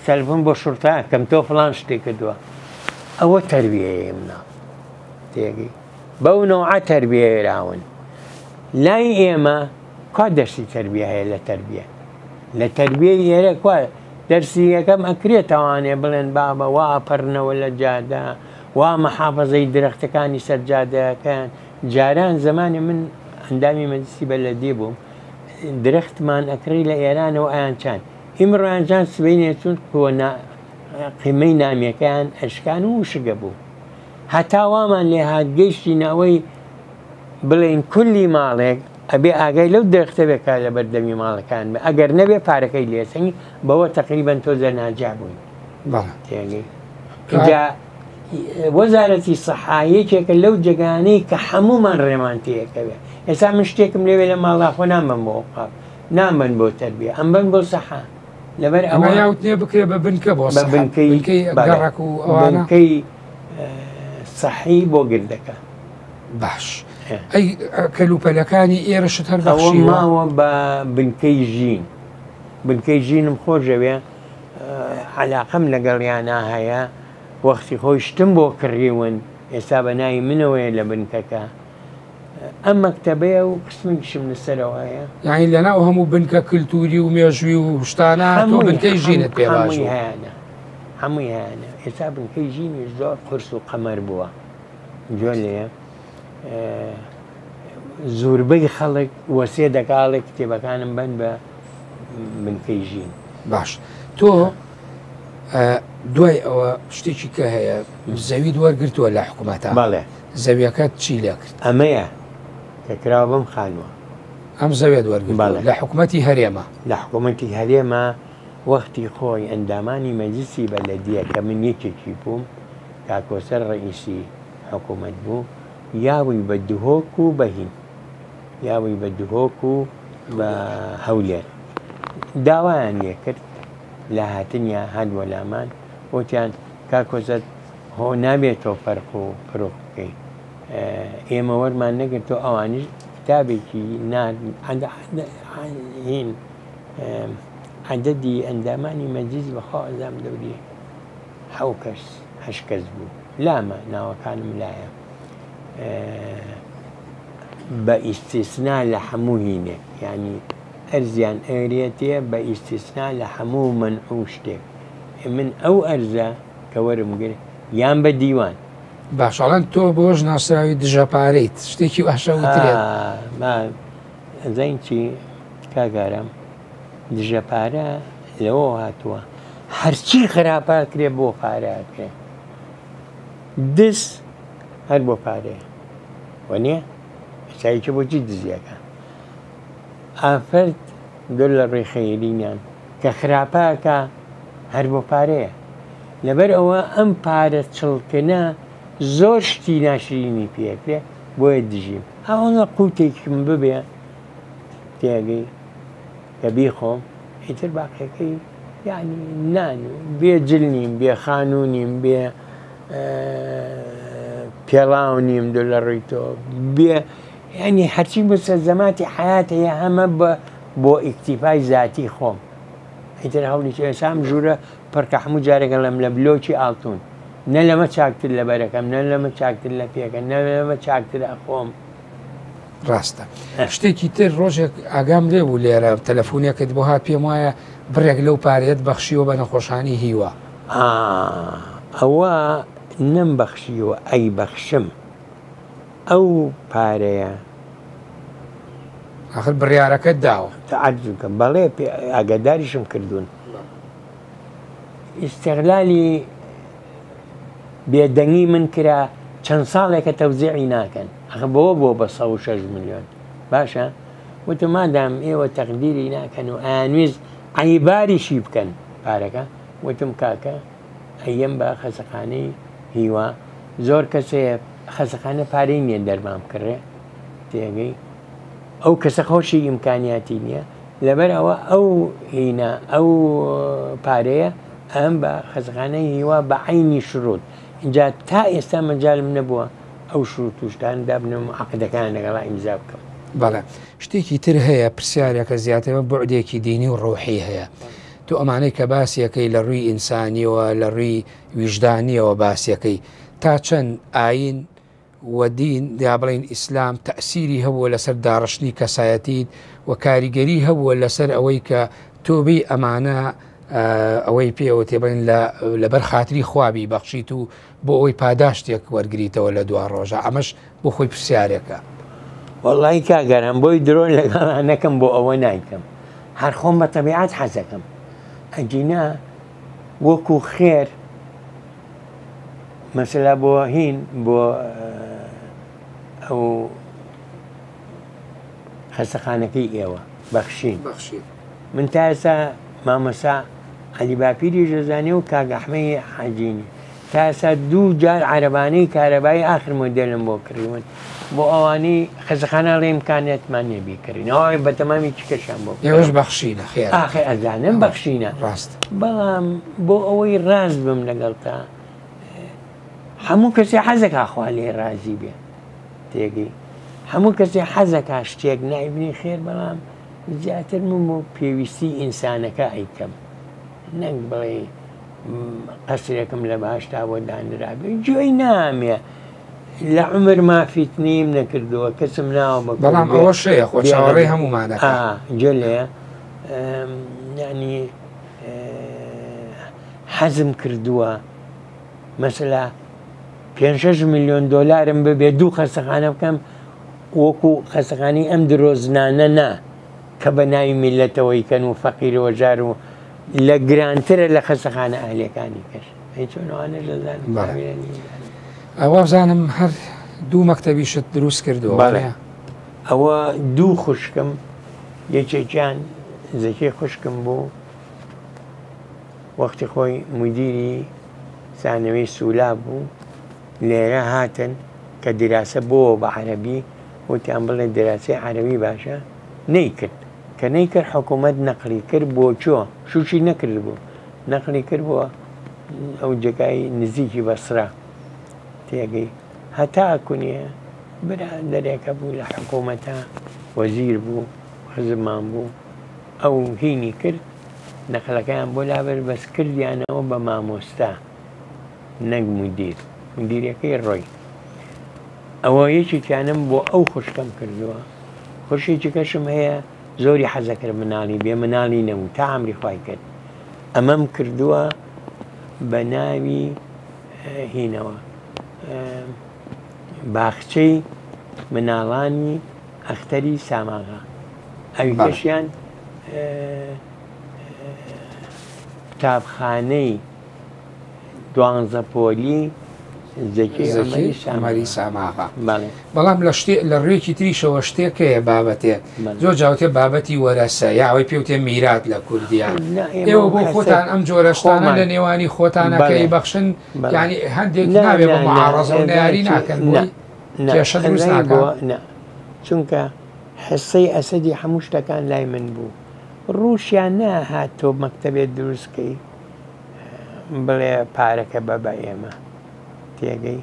S2: تەلفون بۆ شورتە ئەکەم تۆ فڵان شتی کردووە ئەوە تەربیەیە مناڵ تێگەی بەو نەوعە تەربیەراون لای ئێمە کوا دەرسی تەربیە هەیە لە تەربیە لە تەربیەی ئێرە کوا دەرسی یەکەم ئەکرێ تاوانێ بڵێن بابە وا ئەپەرنەوە لە جادە وا محافظەی درەختەکانی سەر جادەکەیان جاران زمانی من ئەندامی مەجلسی بەلەدی بووم درەختمان ئەکڕی لە ئێرانەوە ئەیان چاند ئیمڕۆیان چاند سبەینێ چون قوە قیمەی نامیەکەیان ئەشکان و وشگە بوو هەتا وامان لێ هات گەیشتینە ئەوەی بڵێن کولی ماڵێک ئەبێ ئاگای لەو درەختە بێ کە لە بەردەمی ماڵەکان بێ ئەگەر نەبێ پارەکەی لێسەنی بەوە تقریبا تۆزە ناجا بووین تێگەی جا وەزارەتی سەحا یەکێکە لەو جێگانەی کە هەموومان ڕێمان تێکەوێ ئێستا من شتێکم لێوێ لە ماڵا خۆ نامبەم بۆ ئەوقاف نامبەن بۆ تەربیە ئەمبەن بۆ سەحا لەبەر
S1: ئەوە یاوت نییە بکرێ بە بنکە بۆ بە بنکەی گەڕەک و ئەوانە
S2: بنکەی سەحی بۆ گردەکە
S1: باش ئەی کەلوپەلەکانی ئێرەشت هەر
S2: ئەوە ماوە بە بنکەی ژین بنکەی ژینم خۆشەوێ عەلاقەم لەگەڵیانا هەیە وەختی خۆی شتم بۆ کڕیون ئێستا بە ناوی منەوەیە لە بنکەکە ئەم مەکتەبەیە و قسمێکیشم لەسەرەوە هەیە.
S1: یانی لەناو هەموو بنکە کلتوری و مێژووی و شتانە تۆ بنکەی ژینت پێ باش
S2: بوو. هەیانە هەمووی هەیانە ئێستا بنکەی ژینیش زۆر قورس و قەمەر بووە گوێ لێیە زۆربەی خەڵک وەسێ دەکاڵێ کتێبەکانم بن بە بنکەی ژین.
S1: باش تۆ دوای ئەوە شتێکی کە هەیە زەویت وەرگتووە لە حکوومەتە
S2: بەڵێ
S1: زەویەکەت چی لێکرد
S2: ئەمەیە کە کراوە بەم خانووە
S1: ئەم زەوێت وەرگرت لە حکوومەتی هەرێمە
S2: لە حکوومەتی هەرێمە وەختی خۆی ئەندامانی مەجلسی بەلەدیە کە من یەکێکی بووم کاکۆسەر ڕئیسی حکوومەت بوو یاوی بە دهۆک و بەهین یاوی بە دهۆک و بە هەولێر داوایان لێ کرد لە هاتنیا هات بۆ لامان وتیان کاک کۆسرەت هۆ نابێت تۆ فەرق و فروق بکەی ئێمە وەرمان نەگرت و ئەوانیش کتابێکی نارد هین عەدەدی ئەندامانی مەجلیس بەخوا ئەزام دەوری حەو کەس هەشت کەس بوو لامە ناوەکانم لایە بە ئیستیسنا لە هەموو هینێک یانی ئەرزیان ئەرێتێ بە ئیستیسنا لە هەموو مەنع و شتێک من ئەو ئەرزە کە وەرم گر یان بە دیوان.
S1: باشە ئەڵێن تۆ بەوەش ناسراوی دژە پارەیت شتێکی واشە وترێت.
S2: با ئەزانی چی کاک ئارام دژە پارە لەوەوە هاتووە هەرچی خراپە ئەکرێ بۆ پارە ئەکرێ دز هەر بۆ پارەیە. وەنیە؟ ئێستا یەکێ بۆچی دزیەکە؟ ئافرەت دوور لە ڕووی خەیرینیان کە خراپە ئەکا هەر بۆ پارەیە لەبەر ئەوە ئەم پارە چڵکنە زۆر شتی ناشرینی پێکرێ بۆیە دژیم ئەوەنە قوتێکم ببێ تێگەی کە بیخۆم ئیتر باقیەکەی یعنی نان و بێ جل نیم بێ خانوو نیم بێ پێڵاو نیم دو لە ڕووی تۆ بێ یعنی هەرچی مستەلزەماتی حیات هەیە هەمە بە بۆ ئیکتیفای زاتی خۆم ئیتر هەوڵی ئێستا ئەم ژوورە پڕکە هەموو جارێک ئەڵێم لە بلۆکی ئاڵتون نە لەمە چاکتر لەبەرەکەم نە لەمە چاکتر لە پێکە نە لەمە چاکتر ئەخۆم.
S1: ڕاستە شتێکی تر ڕۆژێک ئاگام لێ بوو لێرە تەلەفۆنێکت بۆ هات پێم وایە بڕێک لەو پارەیەت بەخشیوە بە نەخۆشانی هیوا.
S2: ئەوە نەم بەخشیوە ئەی بەخشم ئەو پارەیە.
S1: ئاخر بڕیارەکەت داوە.
S2: تەعەرز بکەم بەڵێ ئاگاداریشم کردوون ئیستغلالی بێدەنگی من کرا چەند ساڵێکە تەوزیعی ناکەن ئەخ بەوە بۆ بە 106 میلیۆن باشە وتم مادام ئێوە تەقدیری ناکەن و ئەیانویست عەیباریشی بکەن پارەکە وتم کاکە ئەیەم بە خەسەخانەی هیوا زۆر کەس هەیە خەسەخانە پارەی نییە دەرمان بکڕێ تێگەی ئەو کەسە خۆشی ئیمکانیاتی نییە لەبەر ئەوە ئەو هینە ئەو پارەیە ئەم بە خەسەخانەی هیوا بە عینی شروط اینجا تا ئێستا مەجالم نەبووە ئەو شروط و شتان دابنم و عەقدەکان لەگەڵا ئیمزا بکەم.
S1: بەڵێ شتێکی تر هەیە پرسیارێکە زیاتر بوعدێکی دینی و ڕۆحی هەیە تۆ ئەمانەی کە باسیەکەی لە ڕووی ئینسانیەوە لە ڕووی ویژدانیەوە باسیەکەی تا چەند ئاین و دین یا بڵین ئیسلام تەسیری هەبووە لەسەر داڕشتنی کەسایەتیت و کاریگەری هەبووە لەسەر ئەوەی کە تۆ بی ئەمانە ئەوەی پێوە تێبڵین لەبەر خاتری خوابی بەخشیت و بۆ ئەوەی پاداشتێک وەرگریتەوە لە دوا ڕۆژە ئەمەش بۆ خۆی پرسیارێکە.
S2: وەڵی کاگەرم بۆی درۆ لەگەڵا نەکەم بۆ ئەوە نایکەم هەر خۆم بە تەبیعەت حەزەکەم ئەگینا وەکو خێر مەسەلا بۆ هین بۆ ئەو خەستەخانەکەی ئێوە بەخشین من تا ئێستا مامۆستا عەلی باپیریش دەزانێ و کاک ئەحمەی حەجینی تا ئێستا دوو جار عەرەبانەی کارەبایی ئاخر مۆدێلم بۆ کڕیون بۆ ئەوانەی خەستەخانە ئەڵێ ئیمکانیەتمان نییە بیکڕین ئەوە بە تەمامی چکەشیان بۆ
S1: ئێوەش بەخشینە خێر
S2: ئاخر ئەزانم بەخشینە
S1: ڕاست
S2: بەڵام بۆ ئەوەی ڕاست بم لەگەڵتا هەموو کەسێ حەزەکا خوا لێ ڕازی بێ تێگەی هەموو کەسێ حەزەکا شتێک نایبنی خێر بەڵام زیاتر من بۆ پێویستی ئینسانەکە ئەیکەم نەک بڵێ قەسرێکم لە باشتا بۆ دانرابێ گوێی نامێ لە عمرما فیتنیم نەکردووە کەسم ناوە بە
S1: بەڵام ئەوە شەیە خۆ چاوەڕێی هەموومانەکە
S2: گوێ لێ یعنی حەزم کردووە مەسەلا پێ شەش میلیۆن دۆلارم ببێ دوو خەستەخانە بکەم وەکو خەستەخانەی ئەم درۆزنانە نا کە بە ناوی میلەتەوەی کەن و فەقیر وەژار و لە گرانترە لە خەستەخانە ئەهلیەکانی کەش ئەی چۆن ئەوانەش دەزانن
S1: وابزانم هەر دوو مەکتەبیشت دروست کردووە
S2: بەڵێ ئەوە دوو خوشکم یەکێکیان زەکی خوشکم بوو وەختی خۆی مدیری سانەوەی سولا بوو لێرە هاتن کە دیراسە بۆوە بە عەرەبی وتیان بڵێ دیراسەی عەرەبی باشە نەیکرد کە نەیکرد حکوومەت نەقلی کرد بۆ چۆ شوشی نەکردبوو نەقلی کرد بۆ ئەو جێگای نزیکی بەسرا تێگەی هەتا کونیە برا دەرێکە بوو لە حکوومەتە وەزیر بوو خزممان بوو ئەو هینی کرد نەقلەکەیان بۆ لابرد بەس کردیانەوە بە مامۆستا نەک مدیر مدیرەکەی ڕۆی ئەوە یەکێکیانم بۆ ئەو خوشکەم کردووە خوشێکی کەشم هەیە زۆری حەزەکرد مناڵی بێ مناڵی نەبوو تا عەمری خوای کرد ئەمەم کردووە بە ناوی هینەوە باخچەی مناڵانی ئەختەری ساماغا ئەوی کەشیان قوتابخانەی دوانزە پۆلی زەکی
S1: زەکی
S2: عومەری
S1: عومەری
S2: ساماغا.
S1: ساماغا.
S2: بەڵێ.
S1: بەڵام لە شتێ لە ڕوویەکی تریشەوە شتێک هەیە بابەتێ زۆر جاوتێ بابەتی وەرەسە یا ئەوەی پێوتێ میرات لە کوردیا.
S2: نا ئێمە
S1: ئێوە بۆ
S2: حەسەد
S1: خۆتان ئەم جۆرە شتانە
S2: خۆمان.
S1: لە نێوانی خۆتانە کە
S2: بەڵێ.
S1: ئەیبەخشن،
S2: بەڵێ.
S1: یعنی هەندێک
S2: نا،
S1: نابێ بە
S2: نا، نا،
S1: معارەزە و
S2: ئێ،
S1: نەیاری
S2: نا،
S1: ناکەن
S2: نا،
S1: بۆی
S2: نا،
S1: کێشە دروست
S2: ئەزانی
S1: ناکا؟
S2: بۆ؟ نا. چونکە حسەی ئەسەدی هەموو شتەکان لای من بوو. ڕووشیان نەهات تۆ مەکتەبێ دروست کەی بڵێ پارەکە بە بە ئێمە. تێگەی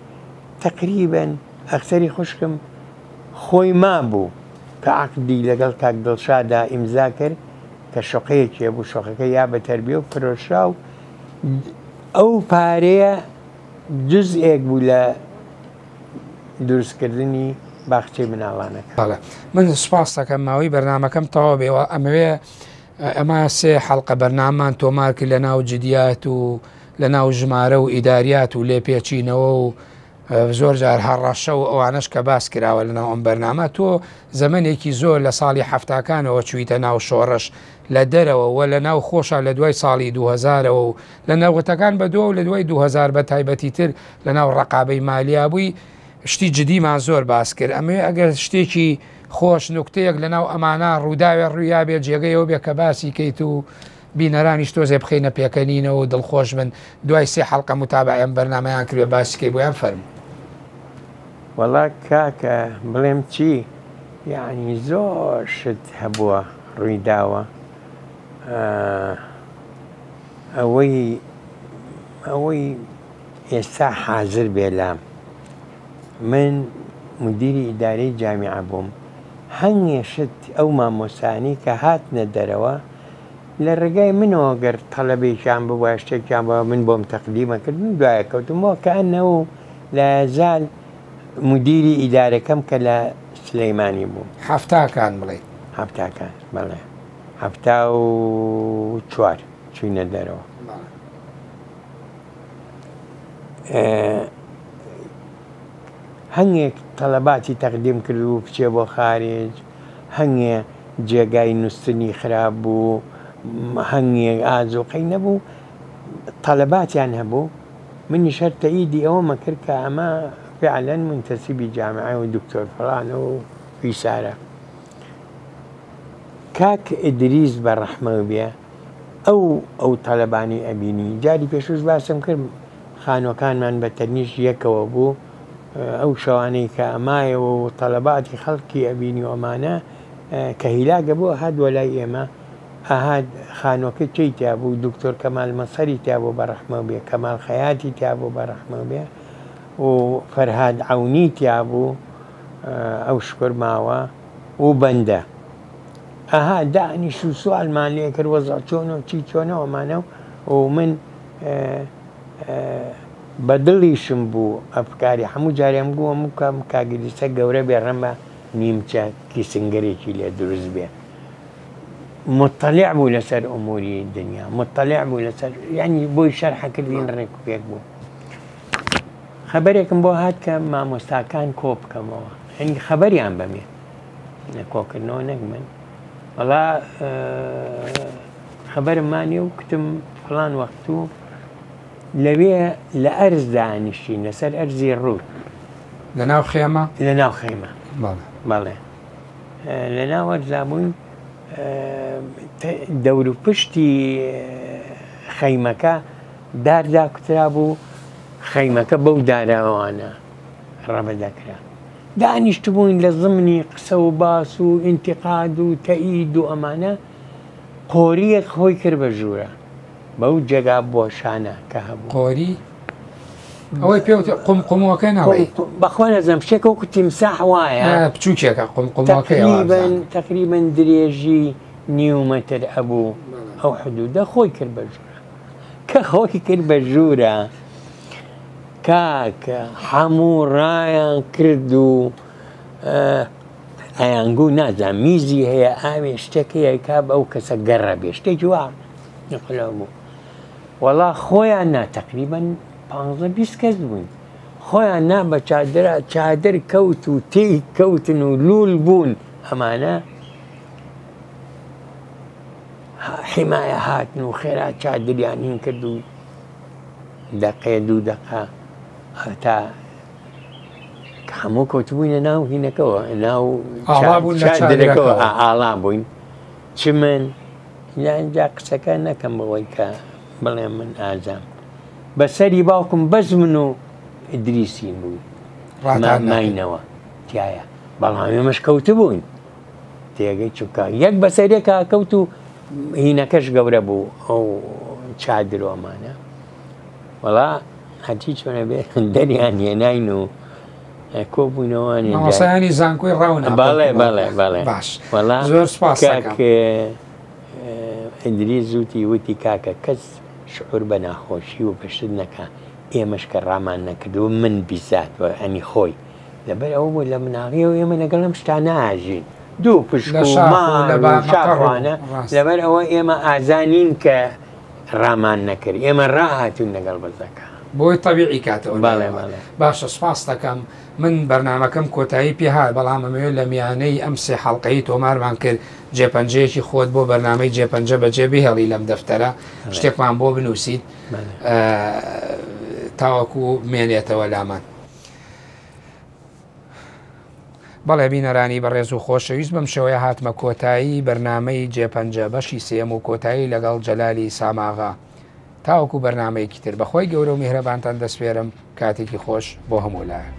S2: تەقریبەن ئەختەری خوشکم خۆی مابوو کە عەقدی لەگەڵ کاک دڵشادا ئیمزا کرد کە شوقەیەکی هەبوو، شوقەکە یا بە تەربیە و فرۆشرا و ئەو پارەیە جزئێک بوو لە دروستکردنی باخچەی مناڵانەکە.
S1: بەڵێ من سوپاس دەکەم، ماوەی بەرنامەکەم تەواو بێ و ئەمەوێ ئەمە سێ حەڵقە بەرنامەمان تۆمار کرد لە ناو جدیات و لە ناو ژمارە و ئیداریات و لێپێچینەوە و زۆر جار هەڕەشە و ئەوانەش کە باس کراوە لە ناو ئەم بەرنامە. تۆ زەمەنێکی زۆر لە ساڵی حەفتاکانەوە چوویتە ناو شۆڕش لە دەرەوە و لە ناو خۆشا لە دوای ساڵی 2000ەوە و لە نەوەتەکان بە دووە و لە دوای 2000 بە تایبەتی تر لە ناو ڕەقابەی مالیا بووی، شتی جدیمان زۆر باس کرد. ئەمەوێ ئەگەر شتێکی خۆش نوکتەیەک لە ناو ئەمانە ڕووداوێ ڕوویابێ جێگەیەوە بێ کە باسی کەیت و بینەرانیش تۆزێ بخەینە پێکەنینەوە و دڵخۆش بن دوای سێ حەڵقە متابعەی ئەم بەرنامەیان کردوێ باسی کەی بۆیان فەرموو.
S2: وەڵا کاکە بڵێم چی یەعنی زۆر شت هەبووە ڕووی داوە ئەوەی ئەوەی ئێستا حازر بێ لام من مدیری ئیدارەی جامیعە بووم هەنگێ شت ئەو مامۆستایانەی کە هاتنە دەرەوە لە ڕێگای منەوە گەر تەلەبێکیان ببوایە شتێکیان بوایە من بۆم تەقدیمە کردن دوایە کەوتمەوە کەئەنەو لایەزال مدیری ئیدارەکەم کە لە سلەیمانی بوو.
S1: حەفتاکان بڵێی.
S2: حەفتاکان بەڵێ 74 چووینە دەرەوە. هەنگێک تەلەباتی تەقدیم کردبوو بچێ بۆ خارج، هەنگێ جێگای نووستنی خراپ بوو، هەنگێک ئازوقەی نەبوو، تەلەباتیان هەبوو، منیش هەر تەئیدی ئەوەمە کرد کە ئەمە فعلا مونتەسیبی جامیعە و دکتۆر فڵانە و فیسارە. کاک ئیدریس بە ڕەحمەو بێ ئەو ئەو تەلەبانەی ئەبینی، جاری پێشووش باسم کرد خانووەکانمان بە تەنیشت یەکەوە بوو، ئەو شەوانەی کە ئەمایەوە و تەلەباتی خەڵکی ئەبینی و ئەمانە کە هیلاگە بوو ئەهات بۆ لای ئێمە، ئەهات خانووەکەی کێی تیا بوو، دکتۆر کەمال مەسەری تیا بوو بە ڕەحمەو بێ، کەمال خەیاتی تیا بوو بە ڕەحمەو بێ و فەرهاد عەونی تیا بوو، ئەو شکر ماوە و بەندە. ئەها دانیشت و سوالمان لێ کرد وەزع چۆنە و چی چۆنە و ئەمانە و من بە دڵیشم بوو ئەفکاری هەموو جارێم گوو هەموو کام کاگریسە گەورە بێ ڕەمە نیمچە کیسنگەرێکی لێ دروست بێ مطلع بوو لەسەر ئوموری دنیا مطلع بوو لەسەر یعنی بۆی شەرحە کردین ڕێک و پێک بوو خەبەرێکم بۆ هات کە مامۆستاکان کۆ بکەمەوە یعنی خەبەریان بەمێ کۆکردنەوە نەک من وەڵا خەبەرم مانێ و کتم فڵان وەخت و لەوێ لە ئەرز دانیشتین لەسەر ئەرزی ڕووت.
S1: لە ناو خێمە؟
S2: لە ناو خێمە. بەڵێ. لە ناو ئەرزا بووین دەور و پشتی خەیمەکە دار داکوترا بوو خەیمەکە بەو دارەوانە ڕەبە دەکرا. دانیشتبووین لە زمنی قسە و باس و ئینتیقاد و تەئید و ئەمانە قۆرییەک خۆی کرد بە ژوورە. بەو جێگا بۆشانە کە هەبوو.
S1: قۆری؟ ئەوەی پێ وتی قومقومۆکە ناڵێی؟
S2: بەخوا نازانم شتێک وەکو تیمساح وایە.
S1: بچووکێکە قومقومۆکەیە وابزانم.
S2: تەقریبەن درێژی نیو مەتر ئەبوو ئەو حدوودە خۆی کرد بە ژوورە. کە خۆی کرد بە ژوورە کاک هەموو ڕایان کرد و ئەیانگوو نازانم میزی هەیە ئاوێ شتێک هەیە کا ئەو کەسە گەڕە بێ شتێکی وا نقلەوە بوو وەڵا خۆیان نا تەقریبەن پانزە 20 کەس بووین خۆیان نا بە چادرا چادر کەوت و تێی کەوتن و لوول بوون ئەمانە حیمایە هاتن و خێرا چادریان هین کرد و دەقێ دوو دەقە تا هەموو کەوتبووینە ناو هینەکەوە ناو
S1: چادرەکەوە
S2: ئاڵا بووین چ من جا قسەکە نەکەم بەوەی کە بڵێ من ئازام بەسەری باوکم بەس من و ئیدریسین بووین ماینەوە تایە بەڵام ئێمەش کەوتبووین تێگەی چونکە یەک بەسەرێکا کەوت و هینەکەش گەورە بوو ئەو چادرۆمانە وەڵا هەرچی چۆنە بێ دەریان هێناین و کۆبووینەوە
S1: مامۆستایانی زانکۆی ڕاونە
S2: بەڵێ بەڵێ بەڵێ
S1: باش وەڵا زۆر سپاس
S2: کاک ئیدریس وتی وتی کاکە کەس شعور بە ناخۆشی و بەشت نەکا ئێمەش کە ڕامان نەکردووە من بیزات وە ئەنی خۆی لەبەر ئەوە بوو لە مناڵیەوە ئێمە لەگەڵ ئەم شتانە ئاژین دوو پشک
S1: لە
S2: و
S1: شاخ و
S2: مار
S1: لە
S2: و
S1: با مەقەڕ و
S2: شاخوانە
S1: ڕاست.
S2: لەبەر ئەوە ئێمە ئازا نین کە ڕامان نەکرد ئێمە ڕاهاتوون لەگەڵ بەزەکە.
S1: بۆی تەبیعی کاتەوە
S2: بەڵێ
S1: لایەوە.
S2: بەڵێ.
S1: باشە سوپاست دەکەم من بەرنامەکەم کۆتایی پێ هات بەڵام ئەمەوێت لە میانەی ئەم سێ حەڵقەی تۆمارمان کرد جێپەنجەیەکی خۆت بۆ بەرنامەی جێپەنجە بەجێ بهێڵی لەم دەفتەرە
S2: بەڵێ.
S1: شتێکمان بۆ بنووسیت
S2: بەڵێ.
S1: تاوەکو بمێنێتەوە لامان. بەڵێ بینەرانی بەڕێز و خۆشەویست بەم شێوەیە هاتمە کۆتایی بەرنامەی جێپەنجە بەشی سێیەم و کۆتایی لەگەڵ جەلالی ساماغا تاوەکو بەرنامەیەکی تر بەخوای گەورە و میهرەبانتان دەسپێرم کاتێکی خۆش بۆ هەموو لایەک.